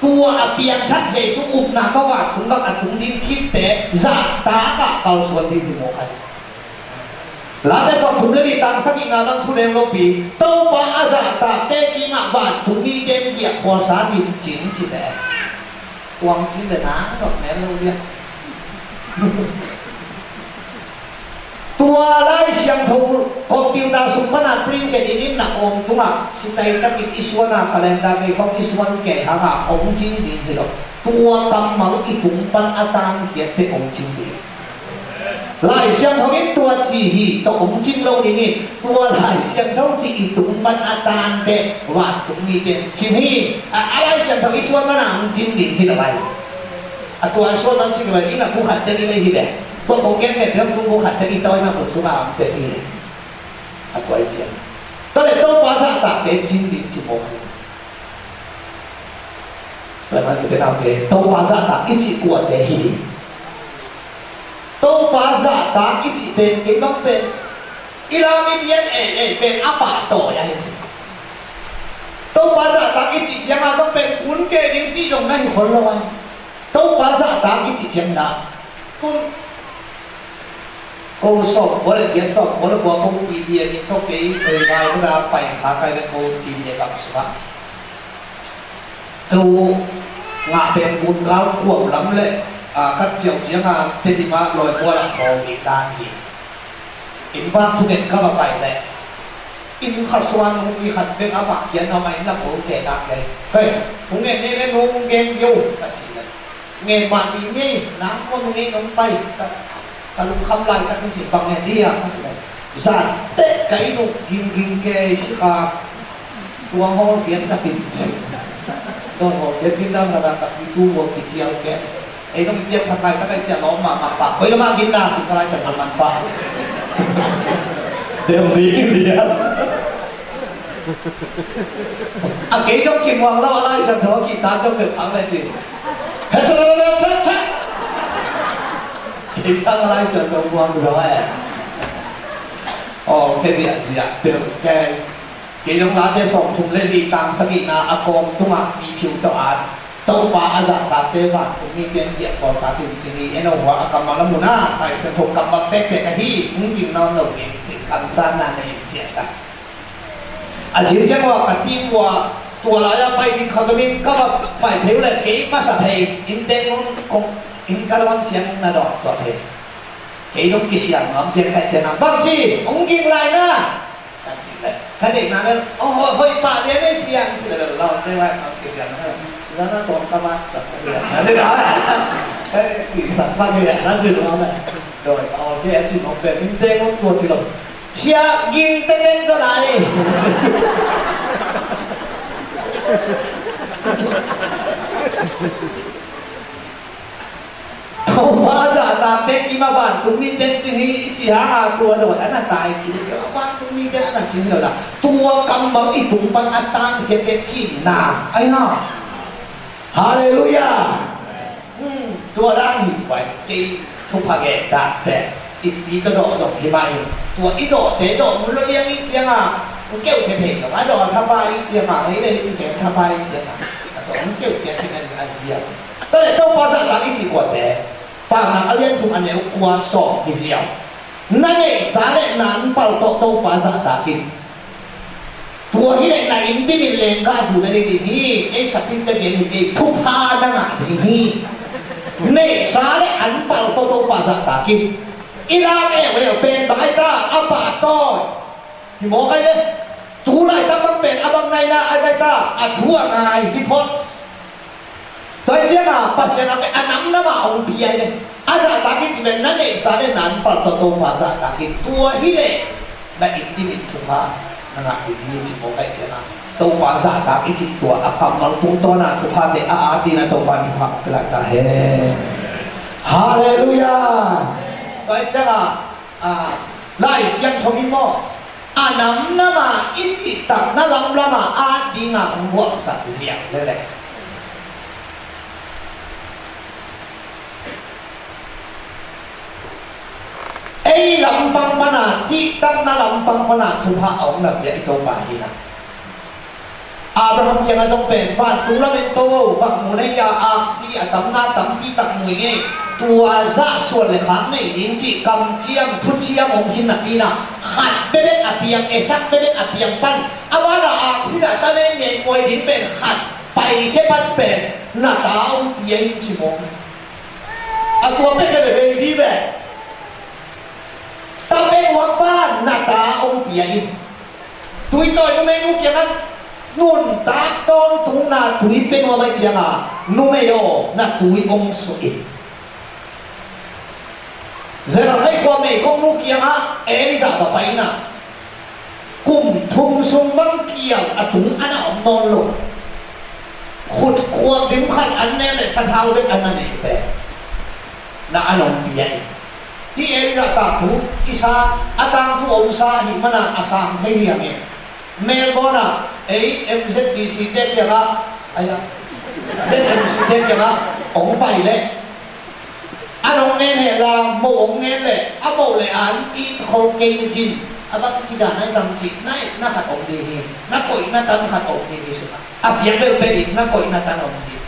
Tua a piangthak Jesu upna tawh vantung gam a tung ding khitte zahtak ah kalsuan ding hi mawk a hi. Late sawmthum le li tang sagihna bang thu nem lopi, Topa a zahtakte kiangah vantung mite in giahkhuasa ding cin ci leh, tua hong cin leh nang nop men lo liang. Tua Lai Siangtho computer sung pana print khe dingin na awng tungah sitai takin i suan a, calendar vei khawng i suan kei hangah hong cin ding hi lo. Tua kammal i tung pan a tankhiatte hong cin ding. Lai Siangtho in tua ci hi tawh hong cin lo dingin, tua Lai Siangtho cih i tung pan a tante vantung mite in cin hi. A, a Lai Siangtho i suan mana hong cin ding hi lo ai. A tua i suan man cin lo ai, inn a bu khat teng i lei hi leh, tua kong gen kei peuh tung bu khat teng i tawi na bu sungah hong teng hi leh. A tua i cian. Tua leh Topa zahtakte cin ding ci mawk hi. Tua man kute naute, Topa zahtak i cih kuate hi. Topa zahtak i cih pen kei bang pen i lam i dian ei ei pen a pahtawi ahi. Topa zahtak i cih ciangin zong pen kun kei ding cih dong na hi khol lo ahi. Topa zahtak i cih ciangin ah kun ko sawm ko le giat sawm ko le kua ko T V a min tawh kei ei vai ko la pai kha kai le ko T V a gam sungah. Ko ngah pen kun kau kuam lam le, a, kat ciau ciang a Tedim ah lawi kual ah khawl ding dan hi. Inn vak thungen ka va pai leh inn kha suan hong i khat bek a mah kian hong a inn lam hong te nak leh, hei, hong ngen nei le nong gen yo ka ci leh, ngen mah ding ngei nang ko nong ngei nong pai ka, ka lungkham laitak in ci bang ngen dih a ka ci leh, zan teh ka inn uh ginging kei si ka. Tuang hawl khiat sak in. Tuang hawl khiat in dang ka dang tak i tu hawl kicial khiat. Ei dong i piak thak lai tak ai ciah lawm mahmah pah. Koi lamah gin na cin ka Lai Siangtho man pah. Dem ding lian. A kei dong kimuang lo a Lai Siangtho a kihtak dong peuh phang le cin. Hei sa lo lo chat chat. Kei dang a Lai Siangtho muang lo eh. Aw kei ziahziah peuh kei. Kei zong Late sawmthum le li tang sagihna a kawm tungah mi phiu tawh at Topa a zahtakte vantung mite in giahkhuasa ding cin hi. En aw hua a kammal a mun ah Lai Siangtho kammal tektek ahi hong ging nawn lo ding thei kamsanna nei in ciahsak. A zing ciang ua ka team ua tua lai-ah pai ding khat om in ka va pai phei uh leh kei masa phei in teng un kong in ka luang ciang na dawng tuah phei. Kei zong kisiam nuam pian kaih ciang a bangci hong ging lai na. Kan cih leh ka deihna bel hong hoih pah lian ei siang cih leh bel lawmte vai hong kisiam na. Zana tawm ka mak sak ka lian na cih leh. Ka deih sak mak lian na cih leh. Doi ka aw ke a cih nong pen min teng hong tua cih lo. Sia ging teng teng ka lai. Topa zahtakte kim a vantung mite in cin hi i cih hang a tua dawi a na tai kik a vantung mite a na cin hi lo la. Tua kammal i tung pan a tangkhiate cinna ahi na. Halleluiah. Hmm, tua dan hi vai kei thupha gen dante i pi ka dawh zong hi mah in tua i dawhte dawh mun lo liang i ciang a hong keuh thei thei lo a dawh a thapa i ciang a hei le i keu thapa i ciang a a dawh hong keuh thei thei a ziau. Tua leh Topa zahtak i cih kuate Paunak a lian thum a neu kua sawm hi ziau. Na neihsa le na anpal tawh Topa zahtak in. Tua hi leh na inn dim in lengkah zu na nei ding hi. Ei sapitte gen hi kei thupha na ngah ding hi. Neihsa le anpal tawh Topa zahtak in. I lam eumeu pen bang ai ta a pahtawi. Hi mawk ai ve. Tu laitak bang pen a bang naina ai ve ta a thu a ngai hi phot. Tua hi ciangin Pasian a pen a namnam a hong pia ai ve. A zahtak in ci pen na neihsa le na anpal tawh Topa zahtak in tua hi leh na inn dim in thupha Ngah ding hi ci mawk ahih ciangin Topa zahtak i cih tua a kammal tungtawn a thuphate a at ding a Topa in thupha hong pia lai ta hen. Halleluiah. Tua ahih ciangin, ah, Lai Siangtho in maw, a namnam a i cihtakna lamlam a at ding a hong guangsak ziau lel e. Ei lampang pan a, cihtakna lampang pan a thupha a hong na piak i Topa hi na. Abraham kiangah zong pen, vantung lamen To, bang mu na hia, aksi a tamna tampi tak mu ing ei. Tua zah suan le khak nei ding cih kamciam thuciam hong hi napi in a, khat bebek a piang, Isaac bebek a piang pan a ban a aksi zah ta nei ngei muai ding pen khat paikhia pan pen na ta hong pia in ci mawk. A tua pek le vei di ve. Ta pek uak pan na ta hong pia in. Tuitawi numeinu kiangah nuntak tawntungna tui pia nuam ahih ciangin, numei aw, na tui hong suah in. Zarephath khua meigongnu kiangah Elijah va pai in a, kum thum sung bang kial a tung a na om nawn lo. Khut kuak dim khat an ne le sathau bek an na nei pen na an hong pia in. Hih Elijah tangthu i sa, a tangthu om sa ahih manin a sang thei liang e. Melbourne ah ei M Z B C te kiangah, ai a, Z M C te kiangah hong pai leh, an hong ngen hen la, moh hong ngen leh, a moh le an it khol kei ni cin, a bang ci dan a i tam cih, na etna khat om ding hi, na koihna tan khat om ding hi, sungah a piak bel pia in, na koihna tan om ding.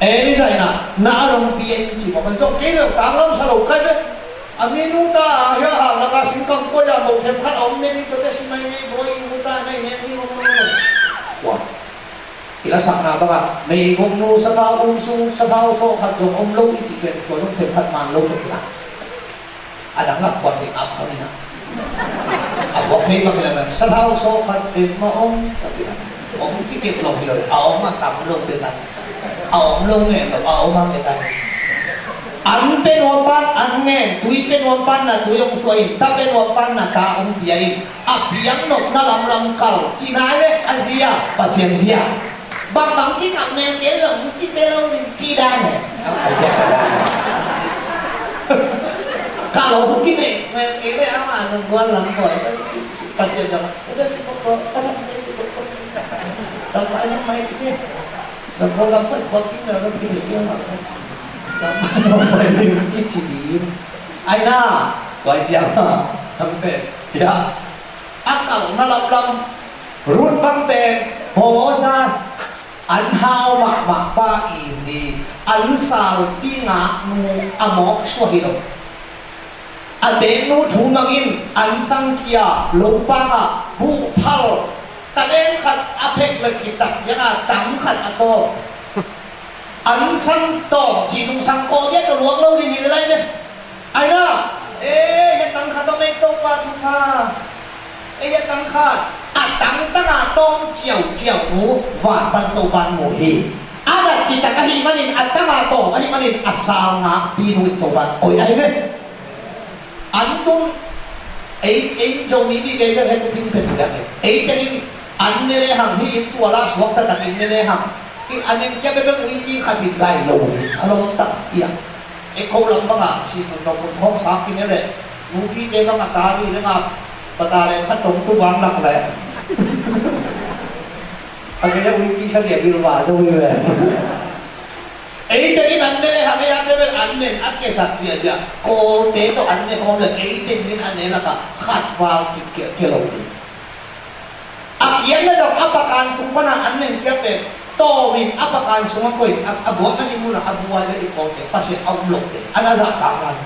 Elijah in a, na an hong pia in ci mawk. Kan zong kei lo tang lam sa lo kai ve. A minu ta a hia hal lak a singkang kuai a moh them khat a om ne ding, tua te si mai ngei, bawi nu ta nei ne ding om lo. Tua i lasakna bangah meigongnu sathau um sung, sathau sawh khat zong om lo i cih pen, tua zong them khat man lo tua kila. A dang a kuan ding a khang ina. A buak thei bang ina, sathau sawh khat pen mah om, tua kila. Om kikep lo hi lo, a om a tam lo te tan. A om lo ngen lo, a om a ngen tan. An pia nuam pan an ngen, tui pia nuam pan na tui hong suah in, ta pia nuam pan na ta hong pia in. A piang nopna lamlam kal, ci nai le a zia, Pasian zia. Bangbang kikap mel kei lo, kipia lo ding ci dan e. A zia ka dan e. Kal lo kipia mel kei le ama nung guan lam ko. Pasian zia. Udah si pokok, udah si pokok. Tambah aja main ini. Dah kau dapat buat tinggal lebih dia nak. Tambah aja main ini ci ding. Ai na, tua ciang a, tam pen, ya. A kalna lamlam, Ruth bang pen, Boaz, an hau mahmah pa i zi, an salpi ngaknu a mawk suah hi lo. A teeknu thu mangin, an sangkia, lopang ah, buhphal, talent khat a phek le khit tak ciang a, tam khat a tawm. An sang tawm, ci nung sang kawh dia tawh luak lo ding hi lai ne. Ai na, eh, hiah tang khat om ei Topa thupha. Eh, hiah tang khat. A tang tang a tawm ciauciau nu, van pan Topa mu hi. A dat ci tak ahih manin, a tang a tawm ahih manin, a sal ngakpi nu in Topa koih ahi ve. An tun, ei, ei Zomi mi kei ka het phin phet phet. Ei tengin, an ne le hang hi in tua la suak taktak in ne le hang. I an in kia bebe ui mi khat in gai lo. A lo tak ia. Ei ko lam banga si kun no kun khong sak in ne le. Nupi te banga tari le nga. Patale khat tong tu bang lak le. A kei ui mi sa dia bil ba zo ui le. Ei tengin an ne le hang ei an ne le an nen a kesak ziazia. Kawlte tawh an ne khawm le ei tengin an ne laka khat val kik kia kia lo ding. A kiat le dong a pakan tung pana an nen kia pen tawmin a pakan sungah koih a buak a ni muna a buai le i kawlte Pasian a um lote an a zahtak ngan.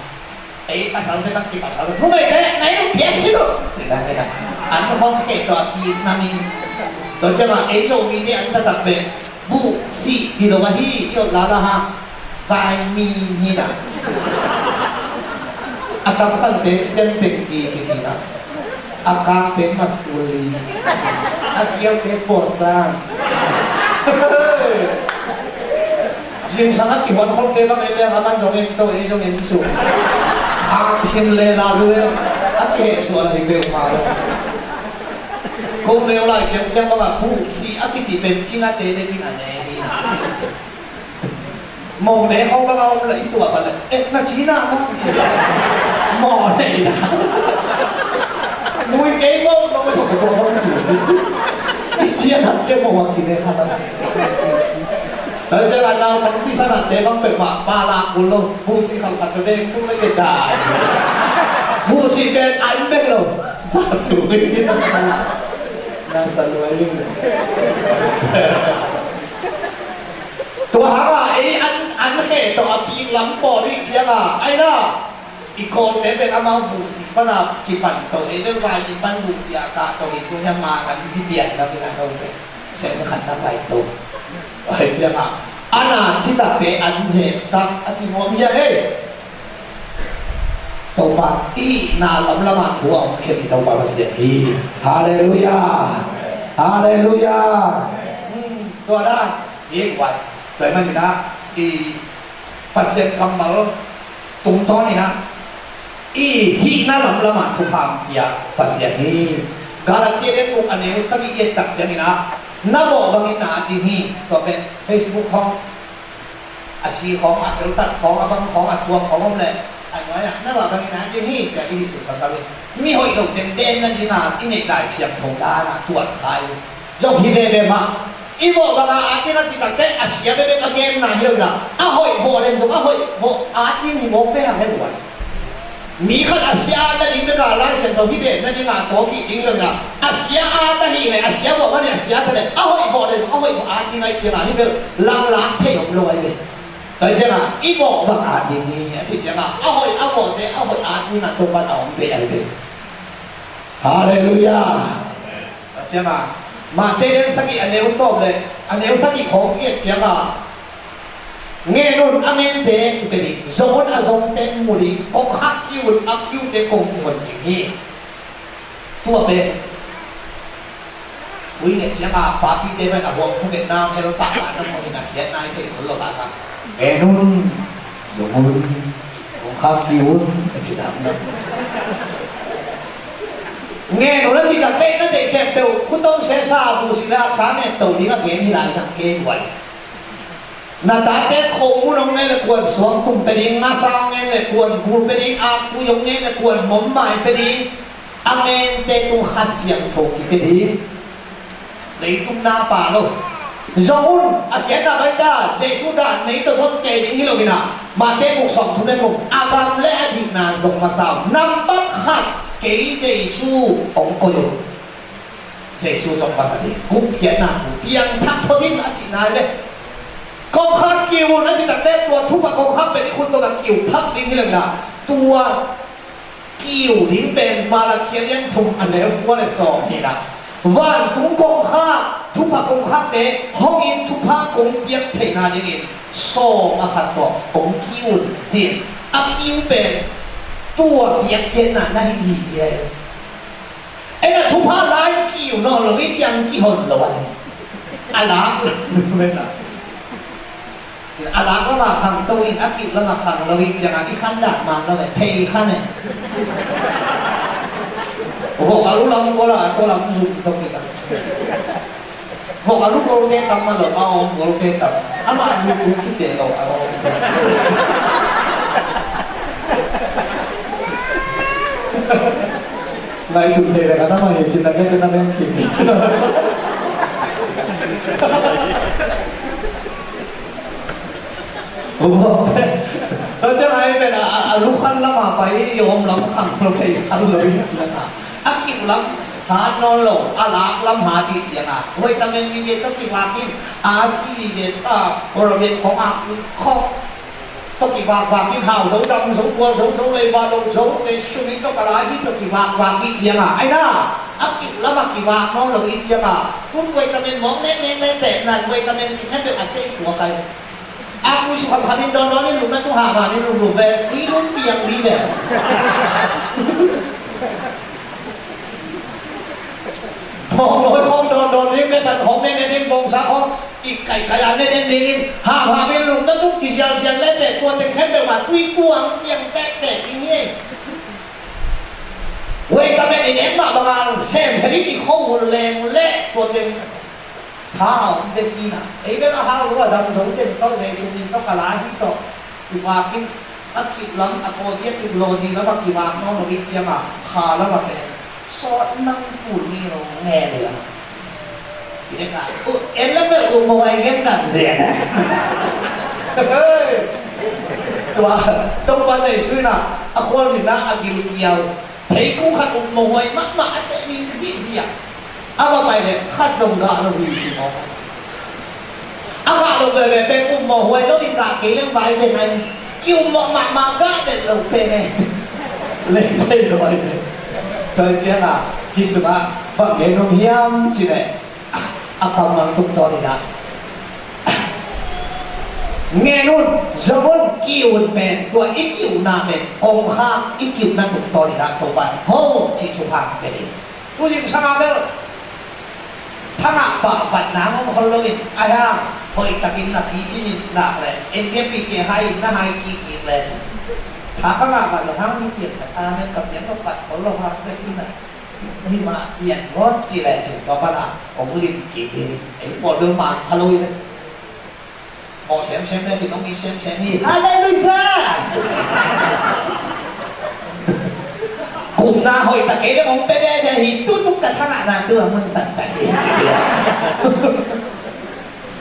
Ei pasal te kan kipasal te. Numei te, na i lungkiat si lo. Cih dan te kan. An khawm kheh tawh a kit na min. Tua ciangah ei Zomite an taktak pen. Buh sih hi lo ahi, i ot lala ha. Vai mi hi na. A taksan te sian teng ki, ki, ki na. A kang te masuli. A kiau te posan. Zingsang a kihon khol te bang en leng a man zong en to, ei zong en su. Khang sin le la lu e. A kiheh sual hi peuhmah lo. Ko neu lai ciangciang bang a buhsih a kici pen cina te ne in a ne hi. Mo ne hong bang a om la i tuah bang la, eh, na cina mo. Mo ne i na. Mui kei mo, mo mo mo mo. I cina te mo wa kine ha la. Tang ciang a nau mang ci sana te bang pek ma pa la kul lo. Buhsih khang khat ka beng sung le ke dai. Buhsih pen a in bek lo. Sa tu ni. Na sa luai ling. Tua hang a ei an, an khe tawh a pik lam pawl i ciang a, ai na. I kawlte pen amau buhsih pan a kipan tawh ei bel vai kipan buhsih a kah tawh hi tu hiam ma kan hi pian na pi na tawh pen. Sem khat na sai tawh. Ai ciang a. Ana citakte an zepsak a ci nuam hi a hei. Topa i hihna lamlam a thu a om khem i Topa Pasian hi. Halleluiah. Halleluiah. Hmm, tua dan. Hi guai. Tua i manin ah i Pasian kammal tungtawn in ah i hihna lamlam a thupha pia Pasian hi. Galatia lian guk a neu sagih i et tak ciangin ah na mawh bangin na at ding hi. Tua pen Facebook khawng a si khawng, a feltat khawng, a bang khawng, a thuak khawng om leh a nuai ah na mawh bangin na at ding hi. Cia i hi suk ka kal hi. Mi hoih lo tenten na ding a i neih lai siangtho dan a tuat khai. Zong hi veve mah. I vawh banga at ding a cih takte a sia bekbek a genna hi lo in ah, a hoih vawh len zong a hoih vawh at ding hi mawk pe hang he buai. Mi khat a sia at nading bek a Lai Siangtho hi ve nading a tawk hi ding hi lo in ah, a sia at ahih leh a sia vawh mah ni a sia ta leh a hoih vawh len zong a hoih vawh at ding ahih ciangin hih bel langlak thei om lo ahi ve. Tua hi ciangin i vawh bang at ding hi a cih ciangin a hoih a vawhte a hoih at ding a Topa'n a hong pia ahi ve. Halleluiah. Tua ciangin Matthai lian sagih a neu sawm le a neu sagih khawng i et ciangin, ngen un a ngente kipia ding, zong un a zongte mu ding, kongkhak kiu un a kiute kong kihon ding hi. Tua pen thu i nget ciangin papite pen a huam thu ngetna hel pah a na mawh in a khiatna i theih khol lo a kha. Ngen un, zong un, kongkhak kiu un, a ci dan na. Ngen un a cih takte na deih khempeuh khutong sesa buhsih le a tha ngen to ding a gen hi lai na, gen huai. Na tate khomun hong ngen le kuan suangtum pia ding, ngasa hong ngen le kuan gul pia ding, aktui hong ngen le kuan mommai pia ding, a ngente tung Kha Siangtho kipia ding. Leitung na pha lo. Zong un, a khiatna bai ta, Jesu dan nei tawh zon kei ding hi lo in ah, Matthai buk sawm thum le thum, a gam le a dikna zong masa un. Nambat khat, kei Jesu hong koih un. Jesu zong masa ding. Guk khiatna thu, piangthak phot in a cihna hi le. Kongkhak kiu un a cih takte tua thupha kongkhak pen i khut tawh a kiu phak ding hi lo in ah, tua kiu ding pen Malakhia lian thum a neu kua le sawm hi na. Vantung kongkhak, thupha kongkhakte hong in thupha kong piak theihna dingin sawm a khat tawh kong kiu un ci. A kiu pen tua piak theihna na hi hi. Ei na thupha lai kiu nawn lo i ciang kihon lo a. A lak. A lak lama khang to in a kiu lama khang lo i ciangin i khan dak man lo e, phei khan e. Vok a lu lam ko la, ko lam zum to kita. Vok a lu ko te tam ma lo, a om ko te tam. Ama lu lu ki te lo, a om. Lai sun te le ka na ma ye chin na ke na men ki. Tua ciang ai pen a, a, a lukhan lama pai i om lam khang lo, phei khang lo i ciang a, a kiu lam hat nawn lo, a lak lam hat i ciang a, vitamin vive tawh kivak in, a si vive, a protein khong a khong tawh kivak vak in, hau zo, dam zo, gual zo, zo leiba lo zo, te sum i tawh ka lai hi tawh kivak vak i ciang a, ai na, a kiu lam a kivak nawn lo i ciang a, kun vitamin mawk nek nek le teh nan vitamin ti khen peuh a sei suak ai. A kui su kham kham in dawn dawn in lum na tung hah hah in lum lum ve, i lum piang li ve. Hong dawn hong dawn dawn ding, mesa hong nen nen ding, bongsa hong i kai kai a nen nen ding in, hah hah in lum na tung kizial zial le te, tua teng khempeuh mah tui tuang piang tek tek ding hi. Wei ka men in em mah bang a sem kha ding i kho uh leng leh tua teng tha a om te kina. Ei bel a hau lo a dang zo teng tawh lei sum in tawh ka la hi tawh i vakin a kip lam a kawtiak kip lawdi lam a kivak nawn lo i ciang a kha lam a pen sawt nang kul ni lo nge le lam. En la bel um mawh ai gen dan zen. Tua Topa Jesu in a khualzinna a gilkial thei kung khat um mawh huai mahmah a teh min zihziah a va pai leh khat zong gah lo hi ci mawh. A gah lo veve pen um mawh huai lo in gah kei leng vai ve ngai. Ki um mawh mahmah gah det lo pen e. Leng thei lo ai ve. Tua ciang a hi sungah bang gen om hiam ci leh a kammal tungtawn in ah ngen un, zong un, kiu un pen tua i kiuhna pen kongkhak i kiuhna tungtawn in ah Topa ho cih thupha pe hi. Tu zingsang a bel thangah pah vatna ngom khol loin a hiang hoih takin na picin in nak leh en tiapi ke hai in na hai kik kik leh tha ka ngah vat lo hang hi pian ka ta men ka pian ka vat khol lo hang ka hi na. Himah pian gawt ci leh cin tua pan a hong lim kik hi. Ei pawl bel man kha lo hi ve. Mawh semsem leh cin hong it semsem hi. Halleluiah. Kumna hoih ta kei leh hong pe veve hi. Tutuk ka thangahna tu a mun san ta hi.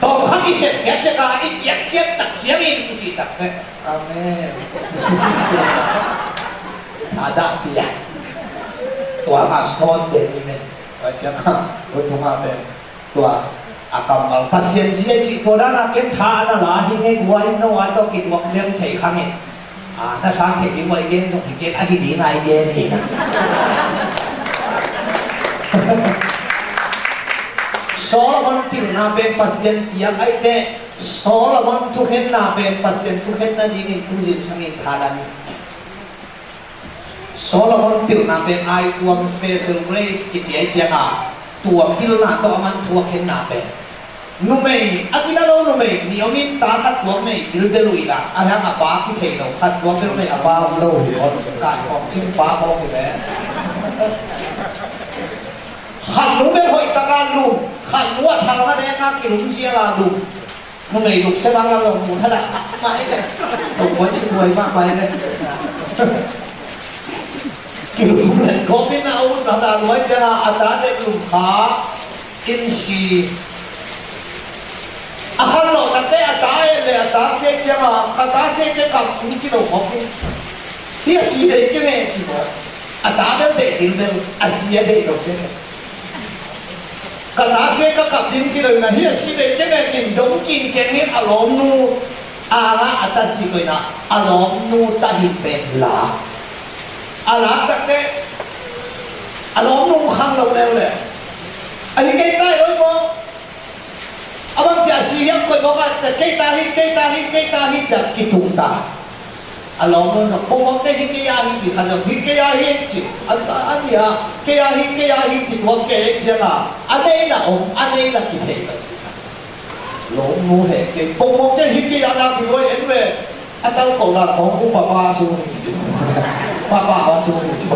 Tawm khak i sepkhiat ciak a i piakkhiat tak ciangin i cih tak teh. Amen. A dah siah. Tua mah sawn den i men. Tua ciang a tua tungah pen tua a kammal Pasian zia cih tua dan a ken tha a na la hi ngei guai no a tawh kituak lem thei khang in. A na sang thei ding uai gen zong hi ken a hi ding ai gen hi. Solomon pilna pen Pasian kiang ai teh Solomon thukhenna pen Pasian thukhenna dingin tu zingsangin tha la ni. Solomon pilna pen ai tuam special grace kici ai ciang a tua pilna tawh a man thuakhenna pen numei a kila lo numei ni om in ta khat tuak nei bilbel uh ila a hiang a pa kithei lo khat tuak bel nei a pa om lo hi on kai kawm cing pa kawm hi le. Khat nu bel hoih taka lum khat nu a thal nga dek a kilum zial a lum. Numei luk se bang lam zong mu thadah mah hi se. Tung kuan si tuai mah mai le. Kilum le kawmin a ut a ta luai ciang a a ta le lum kha in si. A khan lo takte a ta et le a ta sia ciang a ka ta sia ciang kam in ci lo mawk in. Hi a si dei ciang e ci mawk. A ta bel dei ding bel a sia dei lo ciang e. Ka ta sia ka kap ding ci lo in a hi a si ve kei ve kin dong kin keng in a lawmnu a nga a ta si ko in a a lawmnu ta hi pen la a la tak te a lawmnu khang lo leu le a hi kei tai lo mo a bang cia si hiam koi mo ka kei ta hi kei ta hi kei ta hi cia ki tung ta. A lawmnu zong pongmawk te hi kei a hi ci kha zong hi kei a hi ci. A nia kei a hi kei a hi ci tuak kei ciang a a nei la om a nei la kithei lo. Lawmnu he kei pongmawk te hi kei a la ki luai en ve. A tal ko la kong ku papa su ni ci. Papa wa su ni ci.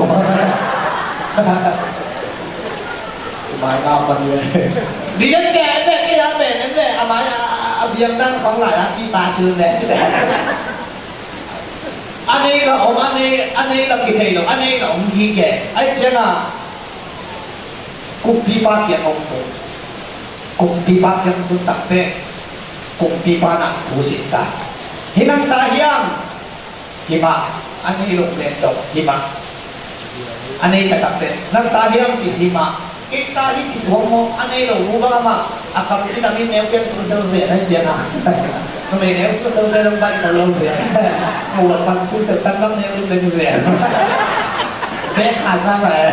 Mai ngam man ve. Di yan kei en ve kei a pen en ve a mai a biang dang khong lai a ki pa su ve. A nei la om a nei a nei la kithei lo a nei la om hi ke ai ciang a kumpipa kiang om tu kumpipa kiang tu takte kumpipa na thu sin ta hi nang ta hiam himah a nei lo pen dong himah a nei ka takte nang ta hiam ci himah Kei ta hi ci tuang maw a nei lo nu bang amah a kam ci tamin neu pian sungsel zen a ciang a. Numei neu sungsel te dong baih ko lo zen. Mu bang pan sungsel tan bang neu lu peng zen. Bek khan na mai.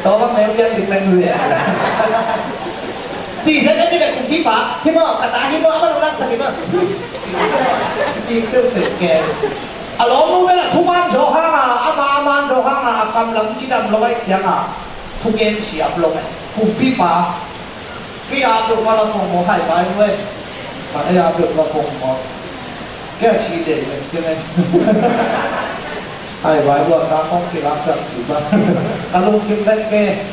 To bang neu pian lu peng zen. Ti zen a ti bek kumpipa hi maw ka ta hi maw a bang lak sa ti maw. Ti sel sel ke. A lawmnu bel a thuman zaw hang a, ama a man zaw hang a, a kam lam cidam lo aih ciang a, thugen siam lo aih. Kumpipa, kei a peuhmah la kong maw hai vai nuai. Kei a peuhmah kong maw. Kei a si den den kei ngai. Ai, vai lua ta kong kilak sak si ba. Ka lungkim vet ke.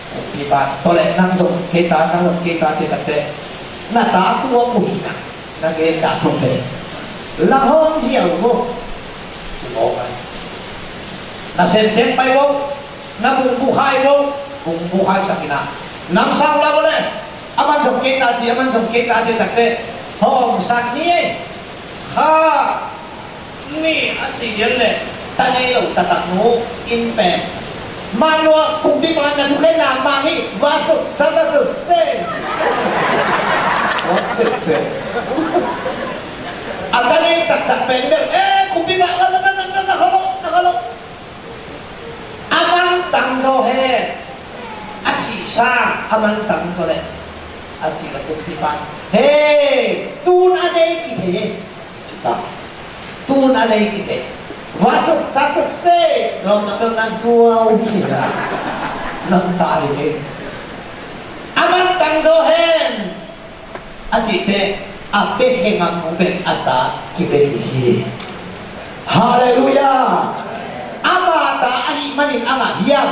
Kumpipa, tua leh nang zong kei ta, nang zong kei ta, kei ta te. Na ta tua mu hi na. Na kei ta tua te. La hong ziau mu. Si mo kai. Na sem teng pai mu. Na bung bu hai mu. Bung bu hai sak ina. Nam sang la mu le. Aman zong kei ta ci, aman zong kei ta ci tak te. Hong sak ni ei. Ha. Ni a ci lian le, ta nei lo taktak nu in pen. Manua kumpipa na thukhenna mang hi, va suk sa va suk se. Va suk se. A ta nei taktak pen bel, eh, kumpipa, na, na, na, na, na, na, na, na, na, na. A man tang zaw hen. A cih sang a man tang zaw leh a cih la kumpipa. He, tun a nei kithei e. Tun a nei kithei. Va suk sa suk se. Lawm na bel na zuau hi la. Lam ta hi e. A man tang zaw hen. A cihte a pek he ngam mu pen a ta kipek hi. Halleluiah. Ama ta ahih manin a ngah hiam?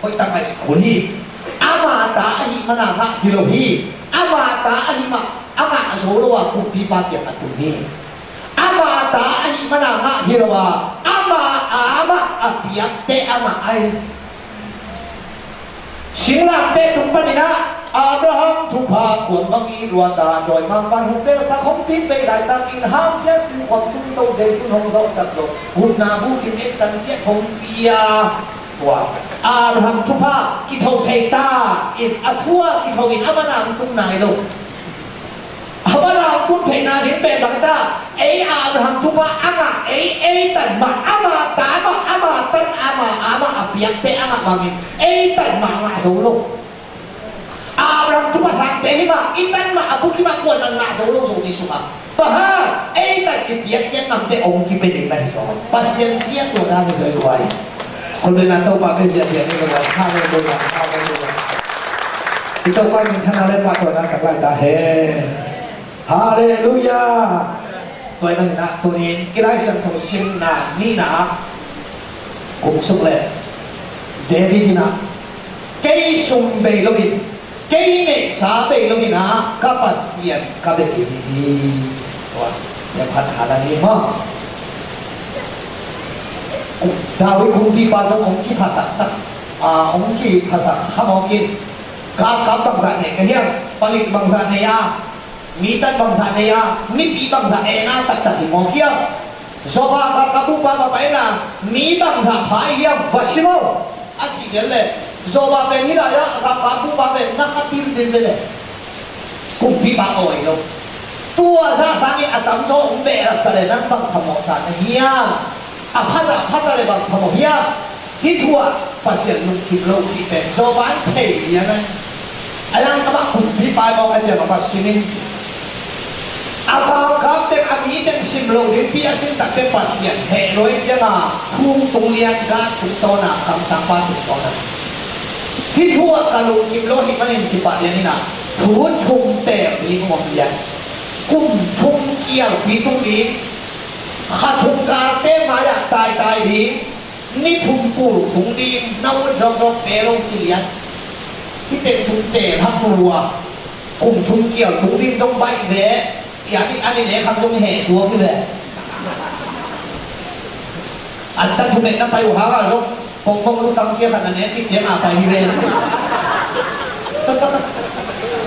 Hoih tak mai sikul hi. Ama ta ahih mana ngah hi lo hi. Ama ta ahih mah a ngah zo lo a kumpipa kiang a tung hi. Ama ta ahih mana ngah hi lo a ama amah a piakte amah ai. Singlamteh tung panin ah Abraham thupha kuan bang i luat a dawimangpa hong selsak hong piak bei laitakin hamsia sin kuam tungto Jesu'n hong zawhsak zo. Gupna bukin ettan ciat hong pia. Tua Abraham thupha kitho thei ta in a thu a kitho in a mana hong tung nai lo. A mana hong tung theihna ding pen bang ta, ei Abraham thupha a ngah, ei, ei tan mah, ama ta mah, ama tan, ama, ama a piakte a ngah bangin ei tan mah ngah zo lo. Abraham thupha sangte hi mah, i tan mah a buk hi mah kuan a ngah zo lo Zomi sungah. Bang hang, ei tan i piak ciat ngamte hong kipia ding na hi zaw. Pasian siangtho na hi zaw i luai. Khut beng na Topa pe ziahziah ni lo. Halleluiah, halleluiah. I Topa min thang a le pa tua na tak lai ta hen. Halleluiah. Tua ahih manin ah tuni-in i Lai Siangtho simna nihna ah kong suk leh David in ah kei sum bei loin, kei neihsa bei loin ah ka Pasian ka bia kei hi. Tua, tua phat hala ni maw. David kumpipa zong hong kiphasak sak, ah, hong kiphasak kha mawk in, galkap bangzah nei ka hiam, palik bangzah nei a, mi tan bangzah nei a, mipi bangzah en a taktak hi mawk hiam? Job a galkap bupa va pai na, mi bangzah pha hiam, va sim o. A cih lian leh Job a pen hih lai-ah a galkap bupa pen na ka bilbil ve leh kumpipa awi lo. Tua zah sangin a tamzaw hong behlap ta leh nang bang phamawh sa na hiam? A phazah pha ta leh bang phamawh hiam? Hih thu ah Pasian lungkim lo cih pen Job in thei lian a, a langkam ah kumpipa i mawk a ciang a va sim in ci. A galkap teng a mi teng sim lo ding pi a sim takte Pasian heh lo i ciang a, thung tung lian, gal tungtawn a, kamsangpa tungtawn a. Hih thu ah ka lungkim lo ahih manin ci pah lian in a, thu thum teel ding om lian. Kum thum kialpi tung ding, kha thum galte mai-ah taitai ding, ni thum pul tung ding, na ut zawkzawk pe lo ci lian. Hih teng thum teel hak lua, kum thum kial tung ding zong baih ve. Tua ni, a ni ne khang zong heh suak hi ve. Antan thungen na pai uh hang a zong, pongpong lutang cia khat na ne kik ciang a pai hi ve.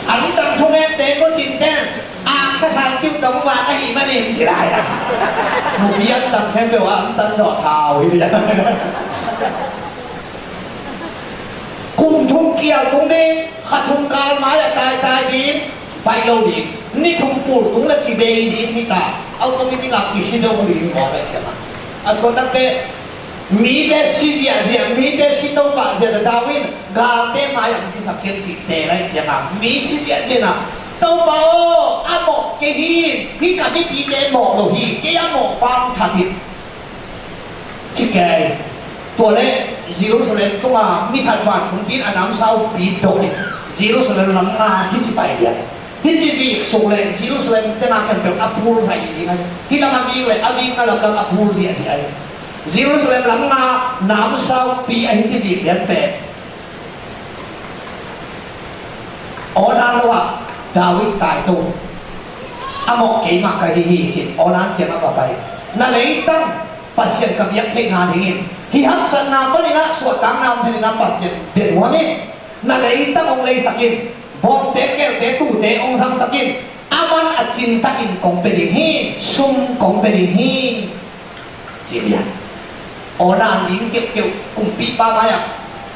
Antan thungen te ko cin teng, a kha khan kiu tong va ka hi manin ci lai a. Nupi antan khempeuh a antan zawh thau hi ve. Kum thum kial tung ding, kha thum gal mai a taitai ding, baih lo ding, ni thum pul tung le kibei ding hi ta, automatic a kihi lo ding maw, bai ciang a. A tua takte, mite si ziahziah, mite si topah ziah ta David in, galte mai-ah hong sisak kei cihte lai ciang a, mi si ziahziah na, Topa aw, a mawh kei hi, hih ka mipite mawh lo hi, kei a mawh pang that hi. Ci kei. Tua leh Jerusalem tungah misa vantung pi in a namsau pi dong in Jerusalem lam nga hi ci pai lian. Hih ci vik suk leh Jerusalem tena khempeuh a pul zaih ding ahi. Hih lam a vik leh a vik na lamlam a pul ziah hi ahi. Jerusalem lam nga namsaupi ahi ci ding lian pen. Awnan lo ah David tai to. A mawh keimah ka hi hi ci-in awnan kiangah va pai. Na leitang Pasian ka biak theihna dingin hih haksatna panin ah suahtakna om theihna Pasian bia nuam in. Na leitang hong leisak in, bawngte, keelte, tuute hong zangsak in, aman a cintakin kong pia ding hi, sum kong pia ding hi, ci lian. Awnan ding keuhkeuh kumpipa mai-ah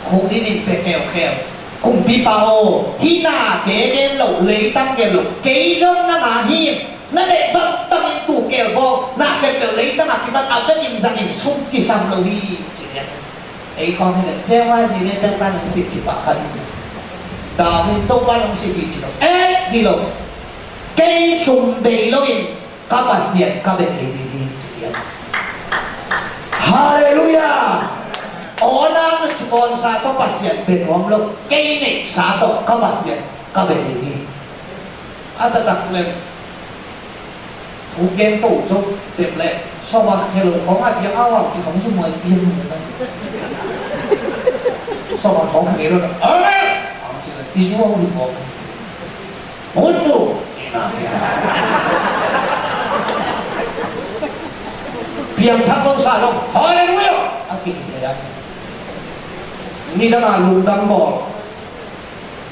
khukdin in pia kheukheu. Kumpipa aw, hih nate gen lo, leitang gen lo, kei zong na nga hi. Na deih bangbangin tuu keel bawl, na khempeuh leitang a kipan a vekin zangin sum kisam lo hi, ci lian. Ei khawng hi leh, Jehovah Jireh Topa'n hong sik kipah kha ding hi. David Topa'n hong sik hi ci lo. Eh, hi lo. Kei sum bei loin ka Pasian ka bia kei ding hi ci lian. Halleluiah. Awnan sponsor tawh Pasian bia nuam lo. Kei neihsa tawh ka Pasian ka bia ding hi. A taktak leh thu gen to cok tep leh sawma khelo khawng a piang a wang ci khawng zumhuai pian. Sawma khawng khelo. Amen. Ang ci leh i zuau ni khawng. Hun tu. Piang thak lo sa lo. Halleluiah. A kici thei a. Nidang a lungdam bawl.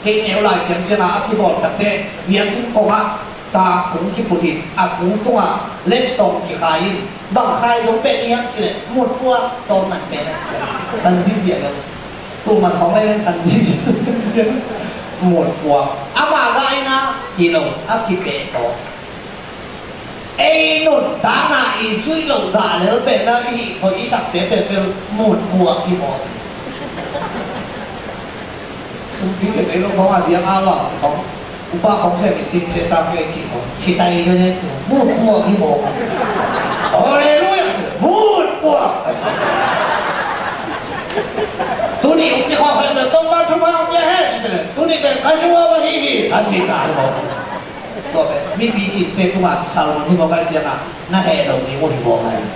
Kei neu lai ciangciang a a kibawl takte biakinn kongah ta kung kiput in a kung tungah letsong kikhai in bang khai zong pek ni hiam cih leh mutpuak tawh man pek. Sanzizia lo. Tua man hong lai sanzi mutpuak. Ama gaina hi lo a kipek tawh. Ei nuntakna i cuih loh dah lel pen na i hih hoih i sakte pen pel mutpuak hi maw? Sumpi pen ei lo khawng a diak a vang khawng upa khawng khen i tin ciah tak kei cih khawng ci tai kei ne. Mutpuak hi maw? Halleluiah. Mutpuak. Tuni uk ci khawng pen pel tong ban thum hang uk ci a hen. Tuni pen ka sua va hi hi a ci ta hi maw? Tua pen mipi cihte tungah Solomon hi mawk ahih ciangah na heh lo ding uh hi mawk ahih.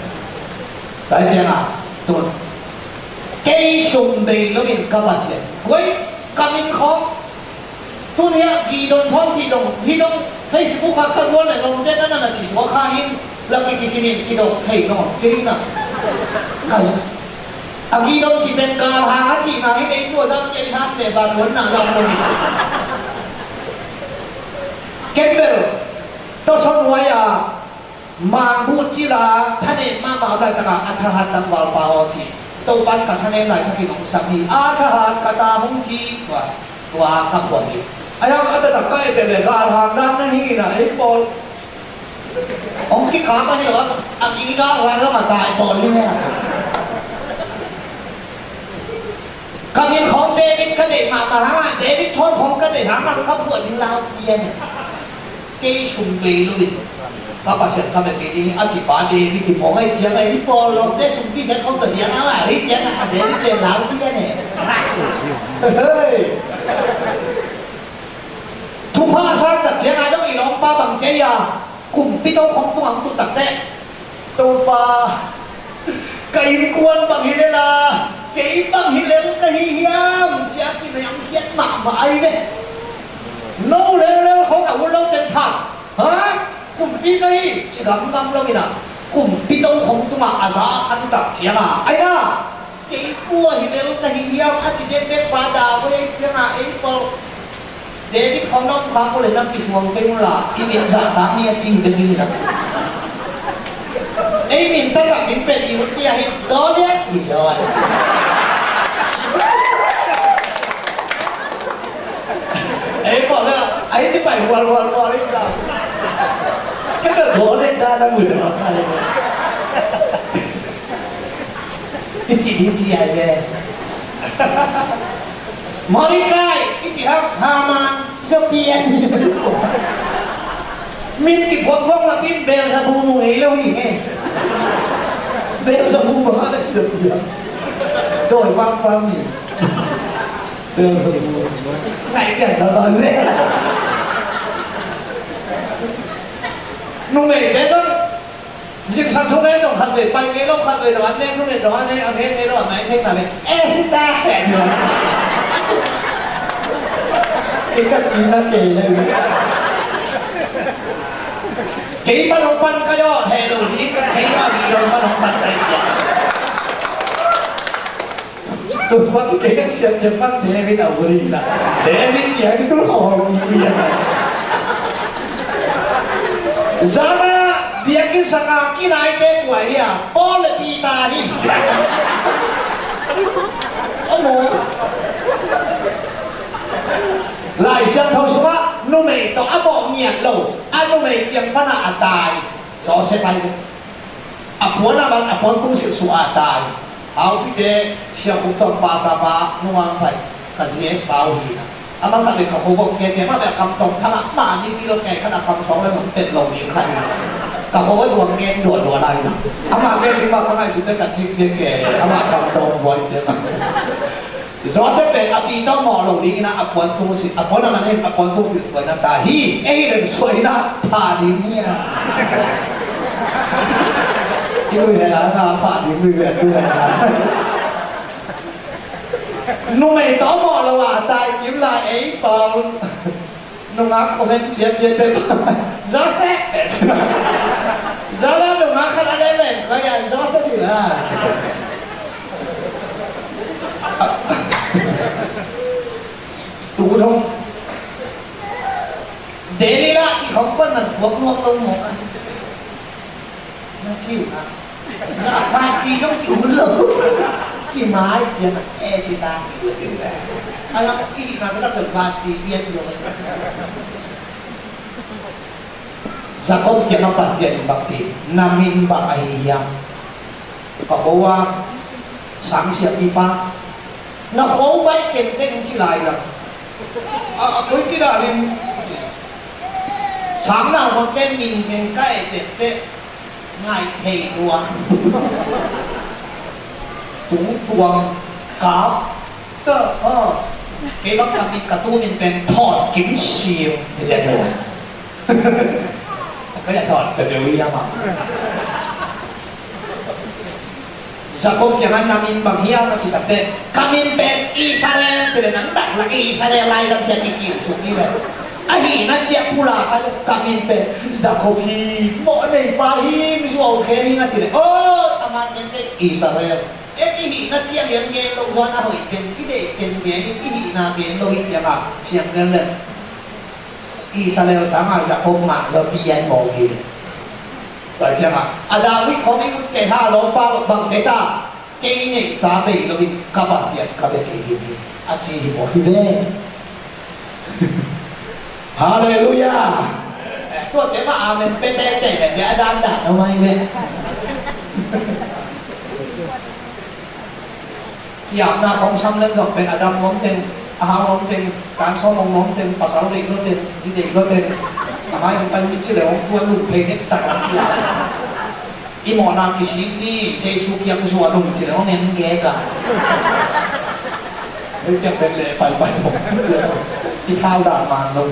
Tua ahih ciangah tun kei sum bei loin ka Pasian guai ka min khawng. Tun hiah Gideon thawn cih dong hih dong Facebook ah ka gual le lawmte na na na ci suak kha hin la kici khin in kidong thei nawn kei na. A Gideon cih pen galhang a cihna hi, ei tua zam kei hang le vanhuanna lam lo hi. Ken bel tawsawn huai-a mangbuh cila thanem mahmah laitakah a thahat tangvalpa aw ci. Topan ka thanem laitakin hong sam hi. A thahat ka ta hong ci. Tua, tua ka phuan hi. A hiang a taktak ka ete le galhang dan na hi na ei pawl. Hong kikap ahi lo a, a kikap a lo a tai pawl hi ne. Ka min khawng David ka deih mahmah hang a, David thawn khawng ka deih hang a, ka phuah ding lau pian e. Kei sum bei lo in ka Pasian ka bia kei ding a cipa David hi mawk ahih ciang a, ei pawl lawmte sumpi khat khawng ka diang a, ahih ciang a David pen lau pian e. Hei. Thupha a san tak ciang a dong i lawmpa bang cia a, kumpi to khawng tungah hong tut tak teh, Topa, ka innkuan bang hi lel a, kei bang hi lel ka hi hiam ci a kinaiang khiat mahmah ahi ve. No leuleu khawng a ut lo teng thang, ha? Kumpi ka hi ci gamgam lo in a, kumpi to khawng tungah a za a khan tak ciang a, ai na, kei kua hi lel ka hi hiam a ci dekdek pa David ei ciang a, ei pawl David khawng na om kha uh leh na kisuang kei un la, i min zahtak ni a ci hi bek hi la. Ei min taktak min pen i ut ni a hi Goliath hi zaw a. Ei pawl la, a hi ci pai hual hual hual hi la. Kei bel Goliath dan a mu zaw a. I ci ding ci ai ve. Mordecai, i ci hang Haman, Zapian. Min kiphuak phuak la min Beelzebub mu ngei lo hi nge. Beelzebub bang a la ci Zapian. Dawi vang vang mi. Beelzebub. Ngai pian lo lo ve. Numei te zong Zingsang thu ngen dong khat vei, pai ngei lo khat vei dong, an neng thu ngen dong, an neng, an neng ngei lo, an neng thei ta ve. Eh, si ta, eh, ni. Kei ka ci na kei le. Kei pan hong pan ka yaw, he lo, ni ka thei ma, mi lo pan hong pan ka yaw. Tua kei ka siam, siam pan David a uri na. David, ya, itu lo, ya. Zana, biakinn sanga kilaite kua hi a, Paul le Peter hi. Aw maw. Lai Siangtho sungah numei tawh a mawh ngiat lo, a numei kiang pana a tai Joseph ahi. A puan a man, a puan tung silh sungah a tai. Haupite, Siangkung Tawng pa, sa pa, nungang pai, ka G S pa uh hi na. Amah khat in ka khuavak ngen ngen, amah bek a kam tawng thang ah, mah ni ti lo ngen khat a kam sawng le nong tet lo ding khat hi. Ka khuavak duang ngen duah duah lai na. Amah ngen ding mah ka ngaihsut teh ka cik ciak ke, amah kam tawng buai ciak. Joseph pen a pi tawh mawh lo ding in a, a puan tung silh, a puan a man in a puan tung silh suai na ta hi, ei hi pen suai na pha ding hi a. I lui he la na pha ding lui ve tu he la. Numei tawh mawh lo a tai kim lai ei tawh. Nungak kong hen pian pian pian. Joseph. Jala nungak khat a leleng ko ya Joseph hi la. Tu dong. Delilah ki hong kuan nan puak nuam lo mawk a. Na ciu na. Na pasti zong ki hun lo. Ki mai cian a e si ta. Alam ki na ka pasti bian lo. Jacob kiang a Pasian in bang ci, na min bang ahi hiam? Ka ko a, sang siapipa, na ko baih kengkeng ci lai lam. A, a koi kidal in, sang nau bang ken min keng ka e tette, ngai thei lua. Tung tuang kap, ta, a, kei bang ka min ka tu min pen Thawt Kim Siu, hi cian lua. Ka ya thawt ka deu hi a ma. Jacob kiangah na min bang hiam a ci takteh, ka min pen Israel ci le nang dak lak Israel lai lam ciah kikiu suk hi ve. Ahihna ciah pulak a ka min pen Jacob hi, mawh neipa hi, zuau khem hi nga ci le. Oh, taman ngen ciah Israel. En i hihna ciah lian ngen lo zuan a hoih ken, i deih ken ngen in i hihna ngen lo hi ciangah siang lian lian. Israel sangah Jacob mah zaw pian mawk hi. Tua ciangah a David khawng i ut kei ha lawmpa bang kei ta, kei neihsa bei lo hi, ka Pasian ka bia kei hi, a ci hi mawk hi ve. Halleluiah. Tuate mah amen pia tete le a dandan lo mai ve. Kiapna kong sam leng zong pen a dam nuam teng, a hau nuam teng, kan sawm hong nuam teng, pasal deih lo teng, zi deih lo teng. A mai hong pai mit ci le hong tuan lum phei nek tak a kiap. I mawhna kisik ni, Jesu kiang zuan hong ci le hong en gek a. Hei kiang pen le pai pai hong. I thau dan man lo.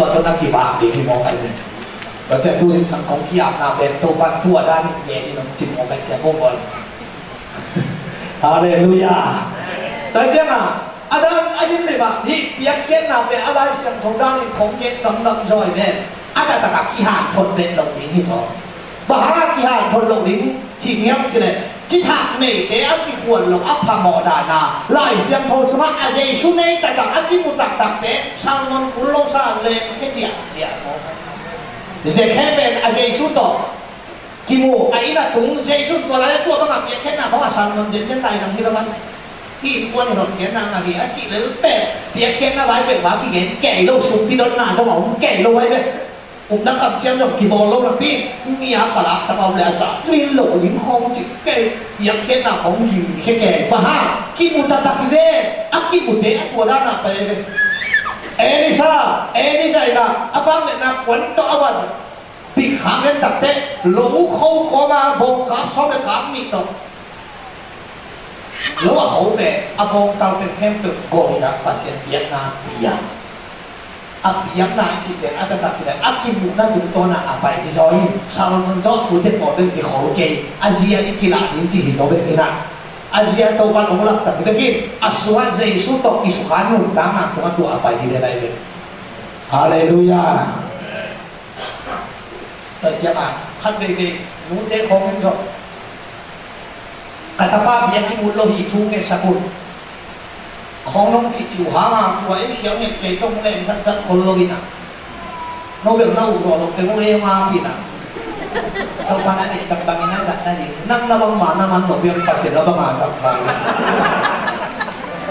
Tua tua na kibak ding hi mawk ai nen. Tua ciang tu zingsang kong kiapna pen Topa'n tua dan in gen in hong ci mawk ai ciang hong ol. Halleluiah. Tua ciangah a dan a din le bang hih piakkhiatna pen a Lai Siangtho dan in kong gen gamdam zaw hi ven. A taktak a kihanthawn vet lo ding hi zaw. Bang hang a kihanthawn lo ding cih hiam cih leh, cithak neite a kikhual lo a phamawh dan a Lai Siangtho sungah a Jesu nei taktak a kimu taktakte Salmon kul lo sa leng khia ziahziah maw. Zakhe pen a Jesu tawh kimu a inn a tung, Jesu tua lai a tua bangah piakkhiatna khawng a Salmon zenzen lai dang hi lo bang. Hih innkuan in hotkhiatna ngah hi a cih lel pen piakkhiatna vai peuhmah kigen kei lo, sumpi dotna zong a om kei lo vai ve. Upna kamciam zong kibawl lo napi, mi a palak sak a om le a zah lin lo ling khawng cih kei, piakkhiatna khawng ging khia kei. Bang hang, kimu taktak hi ve, a kimute a tua dan a pai ve. Elisa, Elisa in a, a vangliatna kuan tawh a van pik hang en takteh, lo kho kawma bawngkap sawm le kap nih tawh lo a kho pen a bawngtal pen khempeuh gawh in a Pasian biakna pia. A piakna i cihte a taktak cileh a kimuhna tungtawnah a pai hi zaw hi. Salmon zawh thute pawl bek i khol kei. A zia i kilah ding ci hi zaw bek hi na. A zia Topa tawh laksak hi bek hi. A sungah Jesu tawh kisukha nuntakna sungah tua a pai hi le lai bek. Halleluiah. Tua ciangah khat veivei nute khawng in zawh, ka tapa biakinn ut lo hi, thu ngetsak un. Khawng nong cihcih uh hanga tua ei siau nget kei tong leng zatzat khol lo in a. No bel na uh zawh lo teng uh ei hong aap in a. Topa na neih takbangin a zat na ding. Nang na bangma na man lo piang Pasian lo banga zat lai.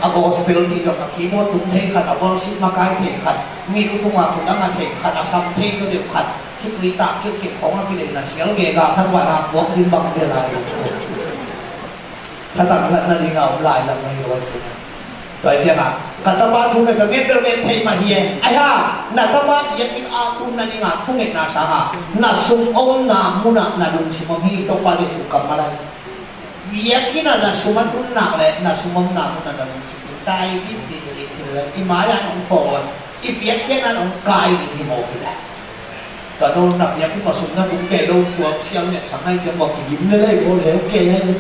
A gospel cih zawh a keyboard tung thei khat, a worship makai thei khat, mi lutunga kudang a thei khat, a sam thei zaw deuh khat. Khitui tak keuhkeuh khawng a kileina sial gega khat wana puak ding bang zel lai lo. Khatang khat na dinga om lai lam na hi lo a cih. Tua ciangah ka tapa thu na sa nget bel nget thei mah hi e. Ai ha, na tapa biakinn a tum na dinga thungetna sanga na sum omna munah na lungsim om hi. Topa Jesu kammal a, biakinn ah na sum a tun nak le na sum omna munah na lungsim om. Tai dit dit dit dit le i mai-ah nong fawh i piakkhiatna nong kai ding hi mawk hi le. Ka nolna piak hi masum na tung kei lo tua sial ne sangai ciang mawk i gim le le i bawl le kei le.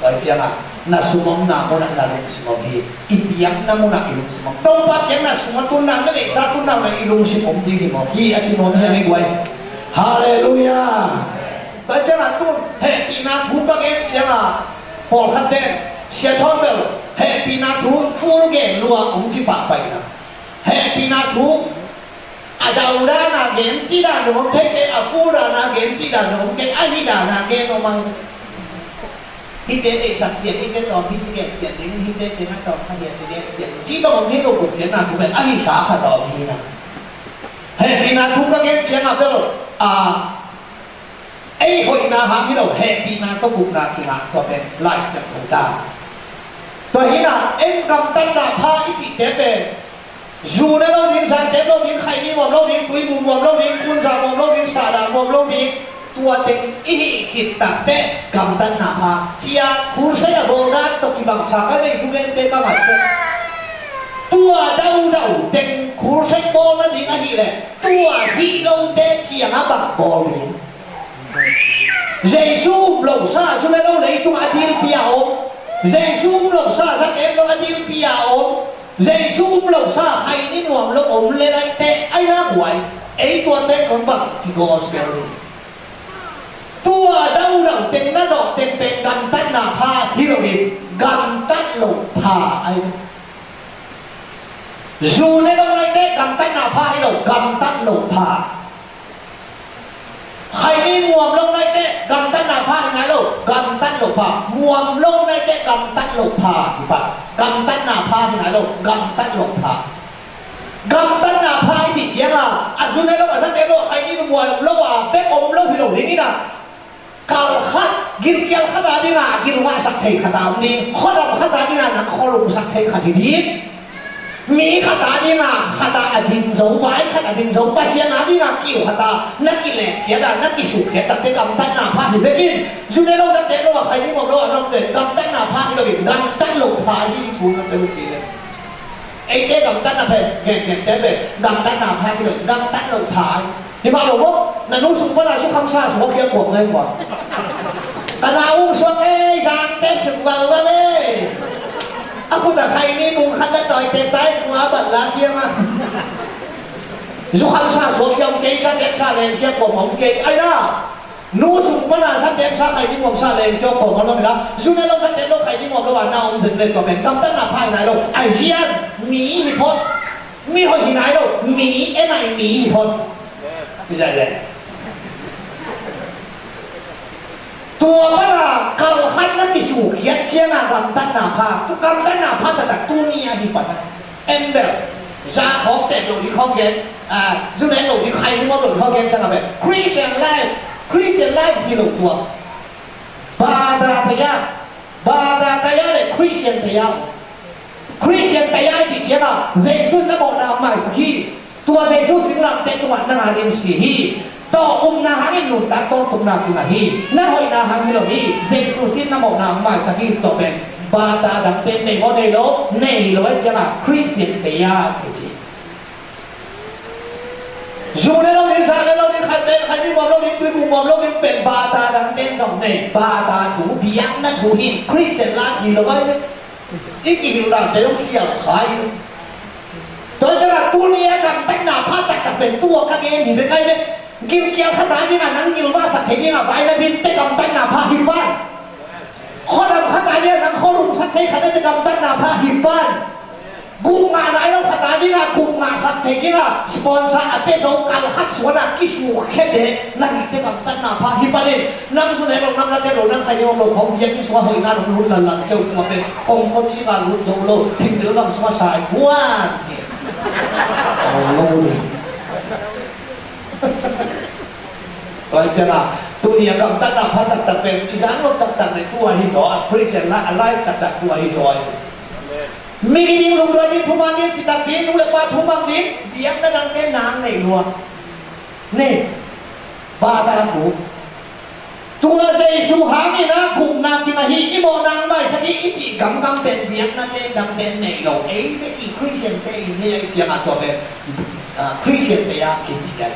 Tua ciangah na sum omna munah na lungsim om hi. I piakna munah i lungsim om. Topa kiang na sum a tunna na leisa tunna na i lungsim om ding hi mawk hi a ci nuam hi a ngei guai. Halleluiah. Tua ciangah tun hehpihna thu ka gen ciangah pawlkhatte Sia Thawng bel hehpihna thu full gen lua hong ci pahpah ina. Hehpihna thu a dau dana gen cih dan dong om thei kei, a full dana gen cih dan dong om kei, a hi dana gen om ang. Hihte deihsak pian, hihte tawm hi ci gen pian ding, hihte tena tawm kha dia ci gen pian ding. Cih bang om thei lo kut pianna thu pen a hisa khat a om hi na. Hehpihna thu ka gen ciangah bel a ei hoihna hang hi lo, hehpihna tawh gupna kingah tua pen Lai Siangtho ta. Tua hinah en gamtatna pha i cihte pen zu ne lo ding, zan tem lo ding, khaini muam lo ding, tui mu muam lo ding, kunza muam lo ding, sahdah muam lo ding, tua teng i hih khit takteh gamtatna pha. Cia khulsai a bawldan tawh kibangsa ka nei thugente ka ngaih teh tua daudau teng khulsai bawlna ding ahileh tua hih lote kiangah bang bawl ding? Jesu um lo sa zu le lo leitung a dilpi a om. Jesu um lo sa zakem lo a dilpi a om. Jesu um lo sa khaini nuam lo om le lai teh ai na guai. Ei tuate kong bang ci gospel ni. Tua daudau teng na zawh teng pen gamtatna pha hi lo hi. Gamtat lo pha ai. Zu le lo lai teh gamtatna pha hi lo, gamtat lo pha. Khaini muam lo nai teh gamtatna pha hi nai lo, gamtat lo pha. Muam lo nai teh gamtat lo pha hi pah. Gamtatna pha hi nai lo, gamtat lo pha. Gamtatna pha hi cih ciangah a zu nai lo, a za nai lo, khaini muam lo a bek om lo hi lo ding in a. Kal khat, gilkial khat a dingah gilvahsak thei khat a om ding, khuadam khat a dingah nang khualungsak thei khat hi ding. Mi khat a dingah khat ah a ding zo, vai khat a ding zo, Pasian a dingah kiu khat a na kiletkhiat a na kisukkhiat takte gamtatna pha hi bekin. Zu ne lo, za te lo a, khaini muam lo a na om te gamtatna pha hi lo in, gamtat lo pha hi thu na te lo ki le. Eite gamtatna pha, gen gen te pha, gamtatna pha hi lo in, gamtat lo pha hi. Hi mah lo maw, na nu sung pana zu khamsa suak hiam kuam ngai kuam. Ka na ung suak ei, zang tep suk val val ei. A khut a khaini mung khat na tawi te tai kua bat la hiam a. Zu khamsa suak hiam kei, za tep sa leng hiam kuam om kei. Ai na, nu sung pana za tep sa khaini muam sa leng hiam kuam om lo mi la. Zu ne lo za tep lo khaini muam lo a na om zin le tua pen gamtatna pha hi nai lo. Ai hian, mi hi phot. Mi hoih hi nai lo, mi, em ai mi hi phot. Hi zai le. Tua pana kal khat na kisukhiat ciangah gamtatna pha, tu gamtatna pha taktak tuni a hi pana. Em bel, za khawk tep lo ding khawk gen, a, zu neng lo ding khaini muam lo ding khawk gen ciangah bel. Christian life, Christian life hi lo tua. Bada taya, bada taya le Christian taya. Christian taya i cih ciangah Jesu in na mawhna maisak hi. Tua Jesu singlamteh tungah nang a ding si hi. Tawh upna hangin nuntak tawh tupna kingah hi. Na hoihna hang hi lo hi. Jesu sin na mawhna maisak hi. Tua pen bata dangte nei maw nei lo? Nei lo ahih ciangah Christian taya kici. Zu ne lo ding, za ne lo ding, khat pen khat ding, muam lo ding, tui buk muam lo ding pen bata dang pen zong nei. Bata thu, biakna thu hi. Khristian la hi lo ai ve. I kihilh dan te zong khial kha hi. Tua ciangin tuni a gamtatna pha taktak pen tua ka gen hi bek ai ve. Gilkial khat a dingin nang gilvahsak thei dingin vai na ding te gamtatna pha hi pan. Khuadam khat a dingin nang khualumsak thei khat a te gamtatna pha hi pan. Gupna nai lo khat a dingin gupna sak thei dingin sponsor a pia zo kal khat suan a kisukhe te na hi te gamtatna pha hi pan in. Nang su ne lo, nang na te lo, nang khai lo lo khong biak kisua hoihna lo lut lanlan keu tua pen kong ko ci ka lut zo lo, thim bil bang sua sai guan hi. Aw lo ni. Tua ciangin tuni a gamtatna pha taktak pen i zang lo taktak pen tua hi zaw a, Khristian la a life taktak tua hi zaw a. Mi ding lungduai ding, thuman ding, citak ding, nu le pa thumang ding, biakna dangte nang nei lua. Nei. Bata thu. Tua Jesu hangin a gupna king ahi i mawhna maisak i, i cih gamgam pen biaknate dangte nei lo. Ei bek i Khristiante i nei a i ciangin tua pen, ah, Khristiante a kici a.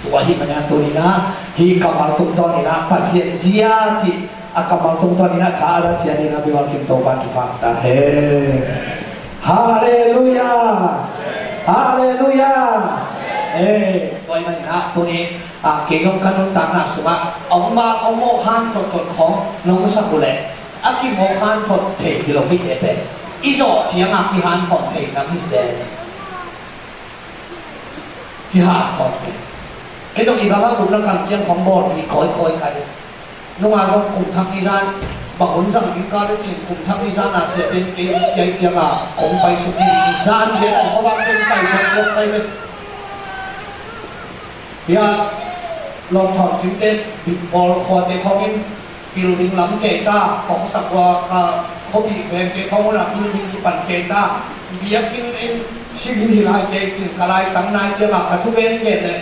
Tua hi mania tuni na, hi kammal tungtawn in a Pasian zia cih a kammal tungtawn in a tha a la cian in a biwak in Topa thupha ta hen. Halleluia. Halleluia. Eh, tua hi mania tuni a kei zong ka nuntakna sungah a hong mawh, a hong mawh hanthot thot khong nong sak uh leh a kimawh hanthot thei hi lo hi tete. I zawh ciangin kihanthot thei nang hi se. Kihanthot thei. Kei dong i bang a gupna kamciam khong bawl hi kawikawi kai. Nunga zong kum thak i zan bang hun zang ding ka le cin kum thak i zan a sia ten kei i ai ciangin kong pai suk hi zan lia kong kawang ten pai suk suk kai ve. Hia lawm thawn thimte bik bawl khuate khawngin building lam kei ta, kong sak ua ka khuabik vengte khawng unah building kipan kei ta, biakinn in sim hi lai kei cin ka lai tang nai ciangah ka thu gen gen leh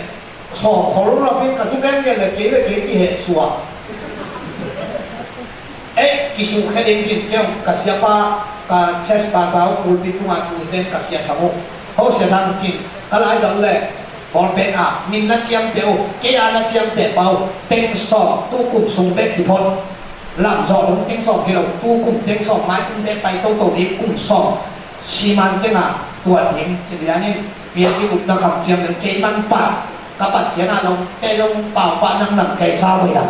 sawm khol unah pi ka thu gen gen leh kei le kei kiheh sua. Eh, kisukhe ding cin kei ka siapa ka chest ka zau pulpit tungah tu hi den ka sia thang uh. Ho sia thang cin ka lai dang leh Bawlpen a min na ciamteh uh, kei a na ciamteh pah uh, teng sawm, tu kum sung bek kiphot. Lam zawh dong teng sawm hi lo, tu kum teng sawm, mai kum bek pai toto ding kum sawm. Siman teng a tuan hing, ci lian in, biakinn upna kam ciam ding kei man pan, ka pan ciang a long, kei long pau pah nang nang kei sa wei a.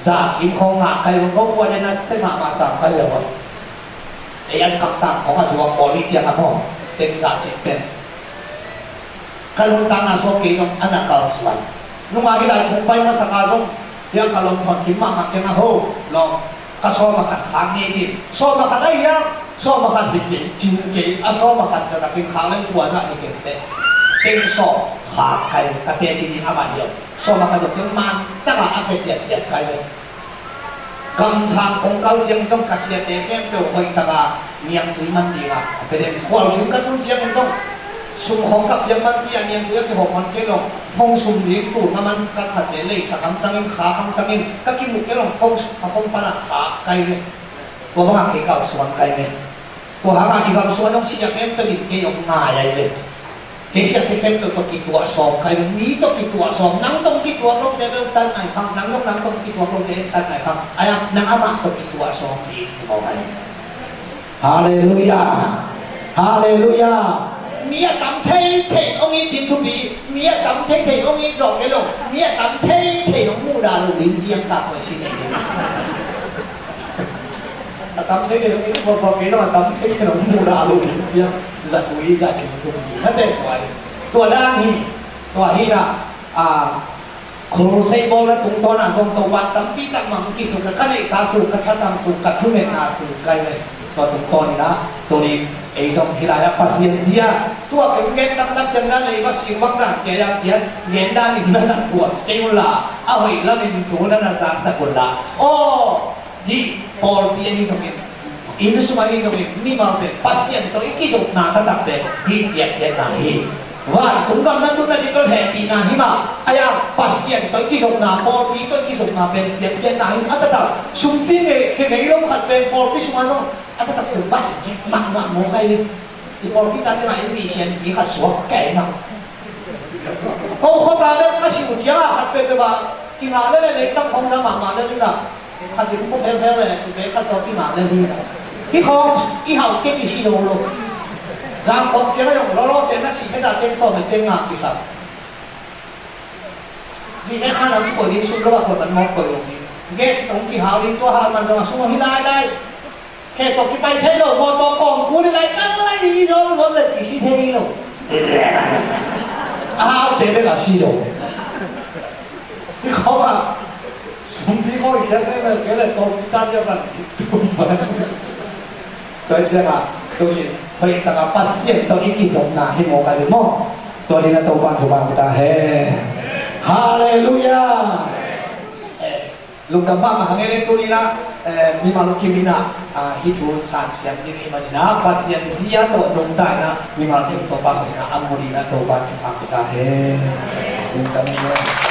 Za kim khawng ngah kai long ko kua den a se mahmah sam kai lo. Ei an kam tang khawng a zuak pawl i ciang a maw, teng za cik pen. Ka lungtang a suak kei zong a na kal suai. Nunga hi lai kong pai masak a zong hiang ka lawm thawn kim mahmah keng a ho lawm. Ka sawm a khat khak ni cin. Sawm a khat a hiang, sawm a khat hi kei, cin kei, a sawm a khat ka kim khak leng kua zah hi kei te. Kei sawm khak kai, ka te cin in amah hiang. Sawm a khat zong keng man taka a khe ciat ciat kai leng. Kamsang kong kal ciang zong ka siate khempeuh hoih taka niangtui man ding a, a pe den. Khualtling ka tun ciang zong sum khong ka piang man ti a niangtui a kihawm man kei lo. Phone sum ding tu na man ka khate leisak hamtangin, kha hamtangin ka kimu kei lo. Phone sum a phone pan a kha kai ve. Tua bangah kei kalsuan kai ve. Tua hangah i bang suan hong sia khempeuh in kei hong ngai ai ve. Kei siate khempeuh tawh kituah sawm kai ve. Mi tawh kituah sawm, nang tawh kituah lote beuh tan ngai phang, nang zong nang tawh kituah lote tan ngai phang. Ai am, nang amah tawh kituah sawm hi, kituah kai. Halleluia. Halleluia. Mi a tam thei thei hong it ding thupi, mi a tam thei thei hong it zawh kei lo, mi a tam thei thei hong muhdah lo ding ciang tak koi si nei ding. A tam thei thei hong it, kua kua kei lo a tam thei thei hong muhdah lo ding ciang zat ui zat ding thupi. Na te suai. Tua dan hi, tua hi na, a, Crusade bawlna tungtawn ah zong Topa tampi tak mah hong kisuk, ka neihsa suk, ka thatang suk, ka thungetna suk kai ve. Tua tungtawn in ah tuni ei zong hih lai-ah Pasian zia tua kei hong gen taktak ciangin ah leiba sing bang dan kei a kian gen dan in na na tuat kei un la, a hoih lamin thu na na zaksak un la. Aw, hih pawlpi ahi zongin, inn sung ahi zongin, mimal pen Pasian tawh i kizopna taktak pen hih piankhiatna hi. Vantung gam na tun nading bel hehpihna hi mah. Ai-a Pasian tawh i kizopna, pawlpi tawh i kizopna pen piankhiatna hi. A taktak sumpi ngei, khe ngei lo khat pen pawlpi sungah zong a taktak pen van gik mahmah mawk ahi hi. I pawlpi tan dingah i misianpi khat suak kei mah. Ko khuata bek ka si uh ciang a khat peuhpeuh ah kingah lel leh leitang khong za mahmah lel hi a. Khat in pu pheupheu leh pu pheupheu khat zaw kingah lel hi a. Hih khawng i hauh kei kisi lo lo. Zang khawng ciang a zong lawlaw se na si khe ta teng sawm leh teng nga kisa. Zih khe khan a kikoih ding sum lo a koih man mawk koih lo hi. Gas tawh kihau ding tua hal man zong a sum hi lai lai. Khe tawh kipai thei lo, mawtaw kawm kul lai kal lai i zawm luat le kisi thei lo. A haute bek a si zo. Hi khawm a sumpi khawi khiat thei mel kei le tawh kitan zia ban. Tua ciang a tuni hoih taka Pasian tawh i kizopna hi mawk a hi maw? Tua ding a Topa thupha pia ta hen. Halleluiah. Lungdam mahmah hang e, tuni in ah, eh, mimal kim in ah, ah, hih thu sang siam ding i hih manin ah Pasian zia tawh nungta in ah mimal kim Topa hong in ah a mu ding in ah Topa thupha pia ta hen. Lungdam e.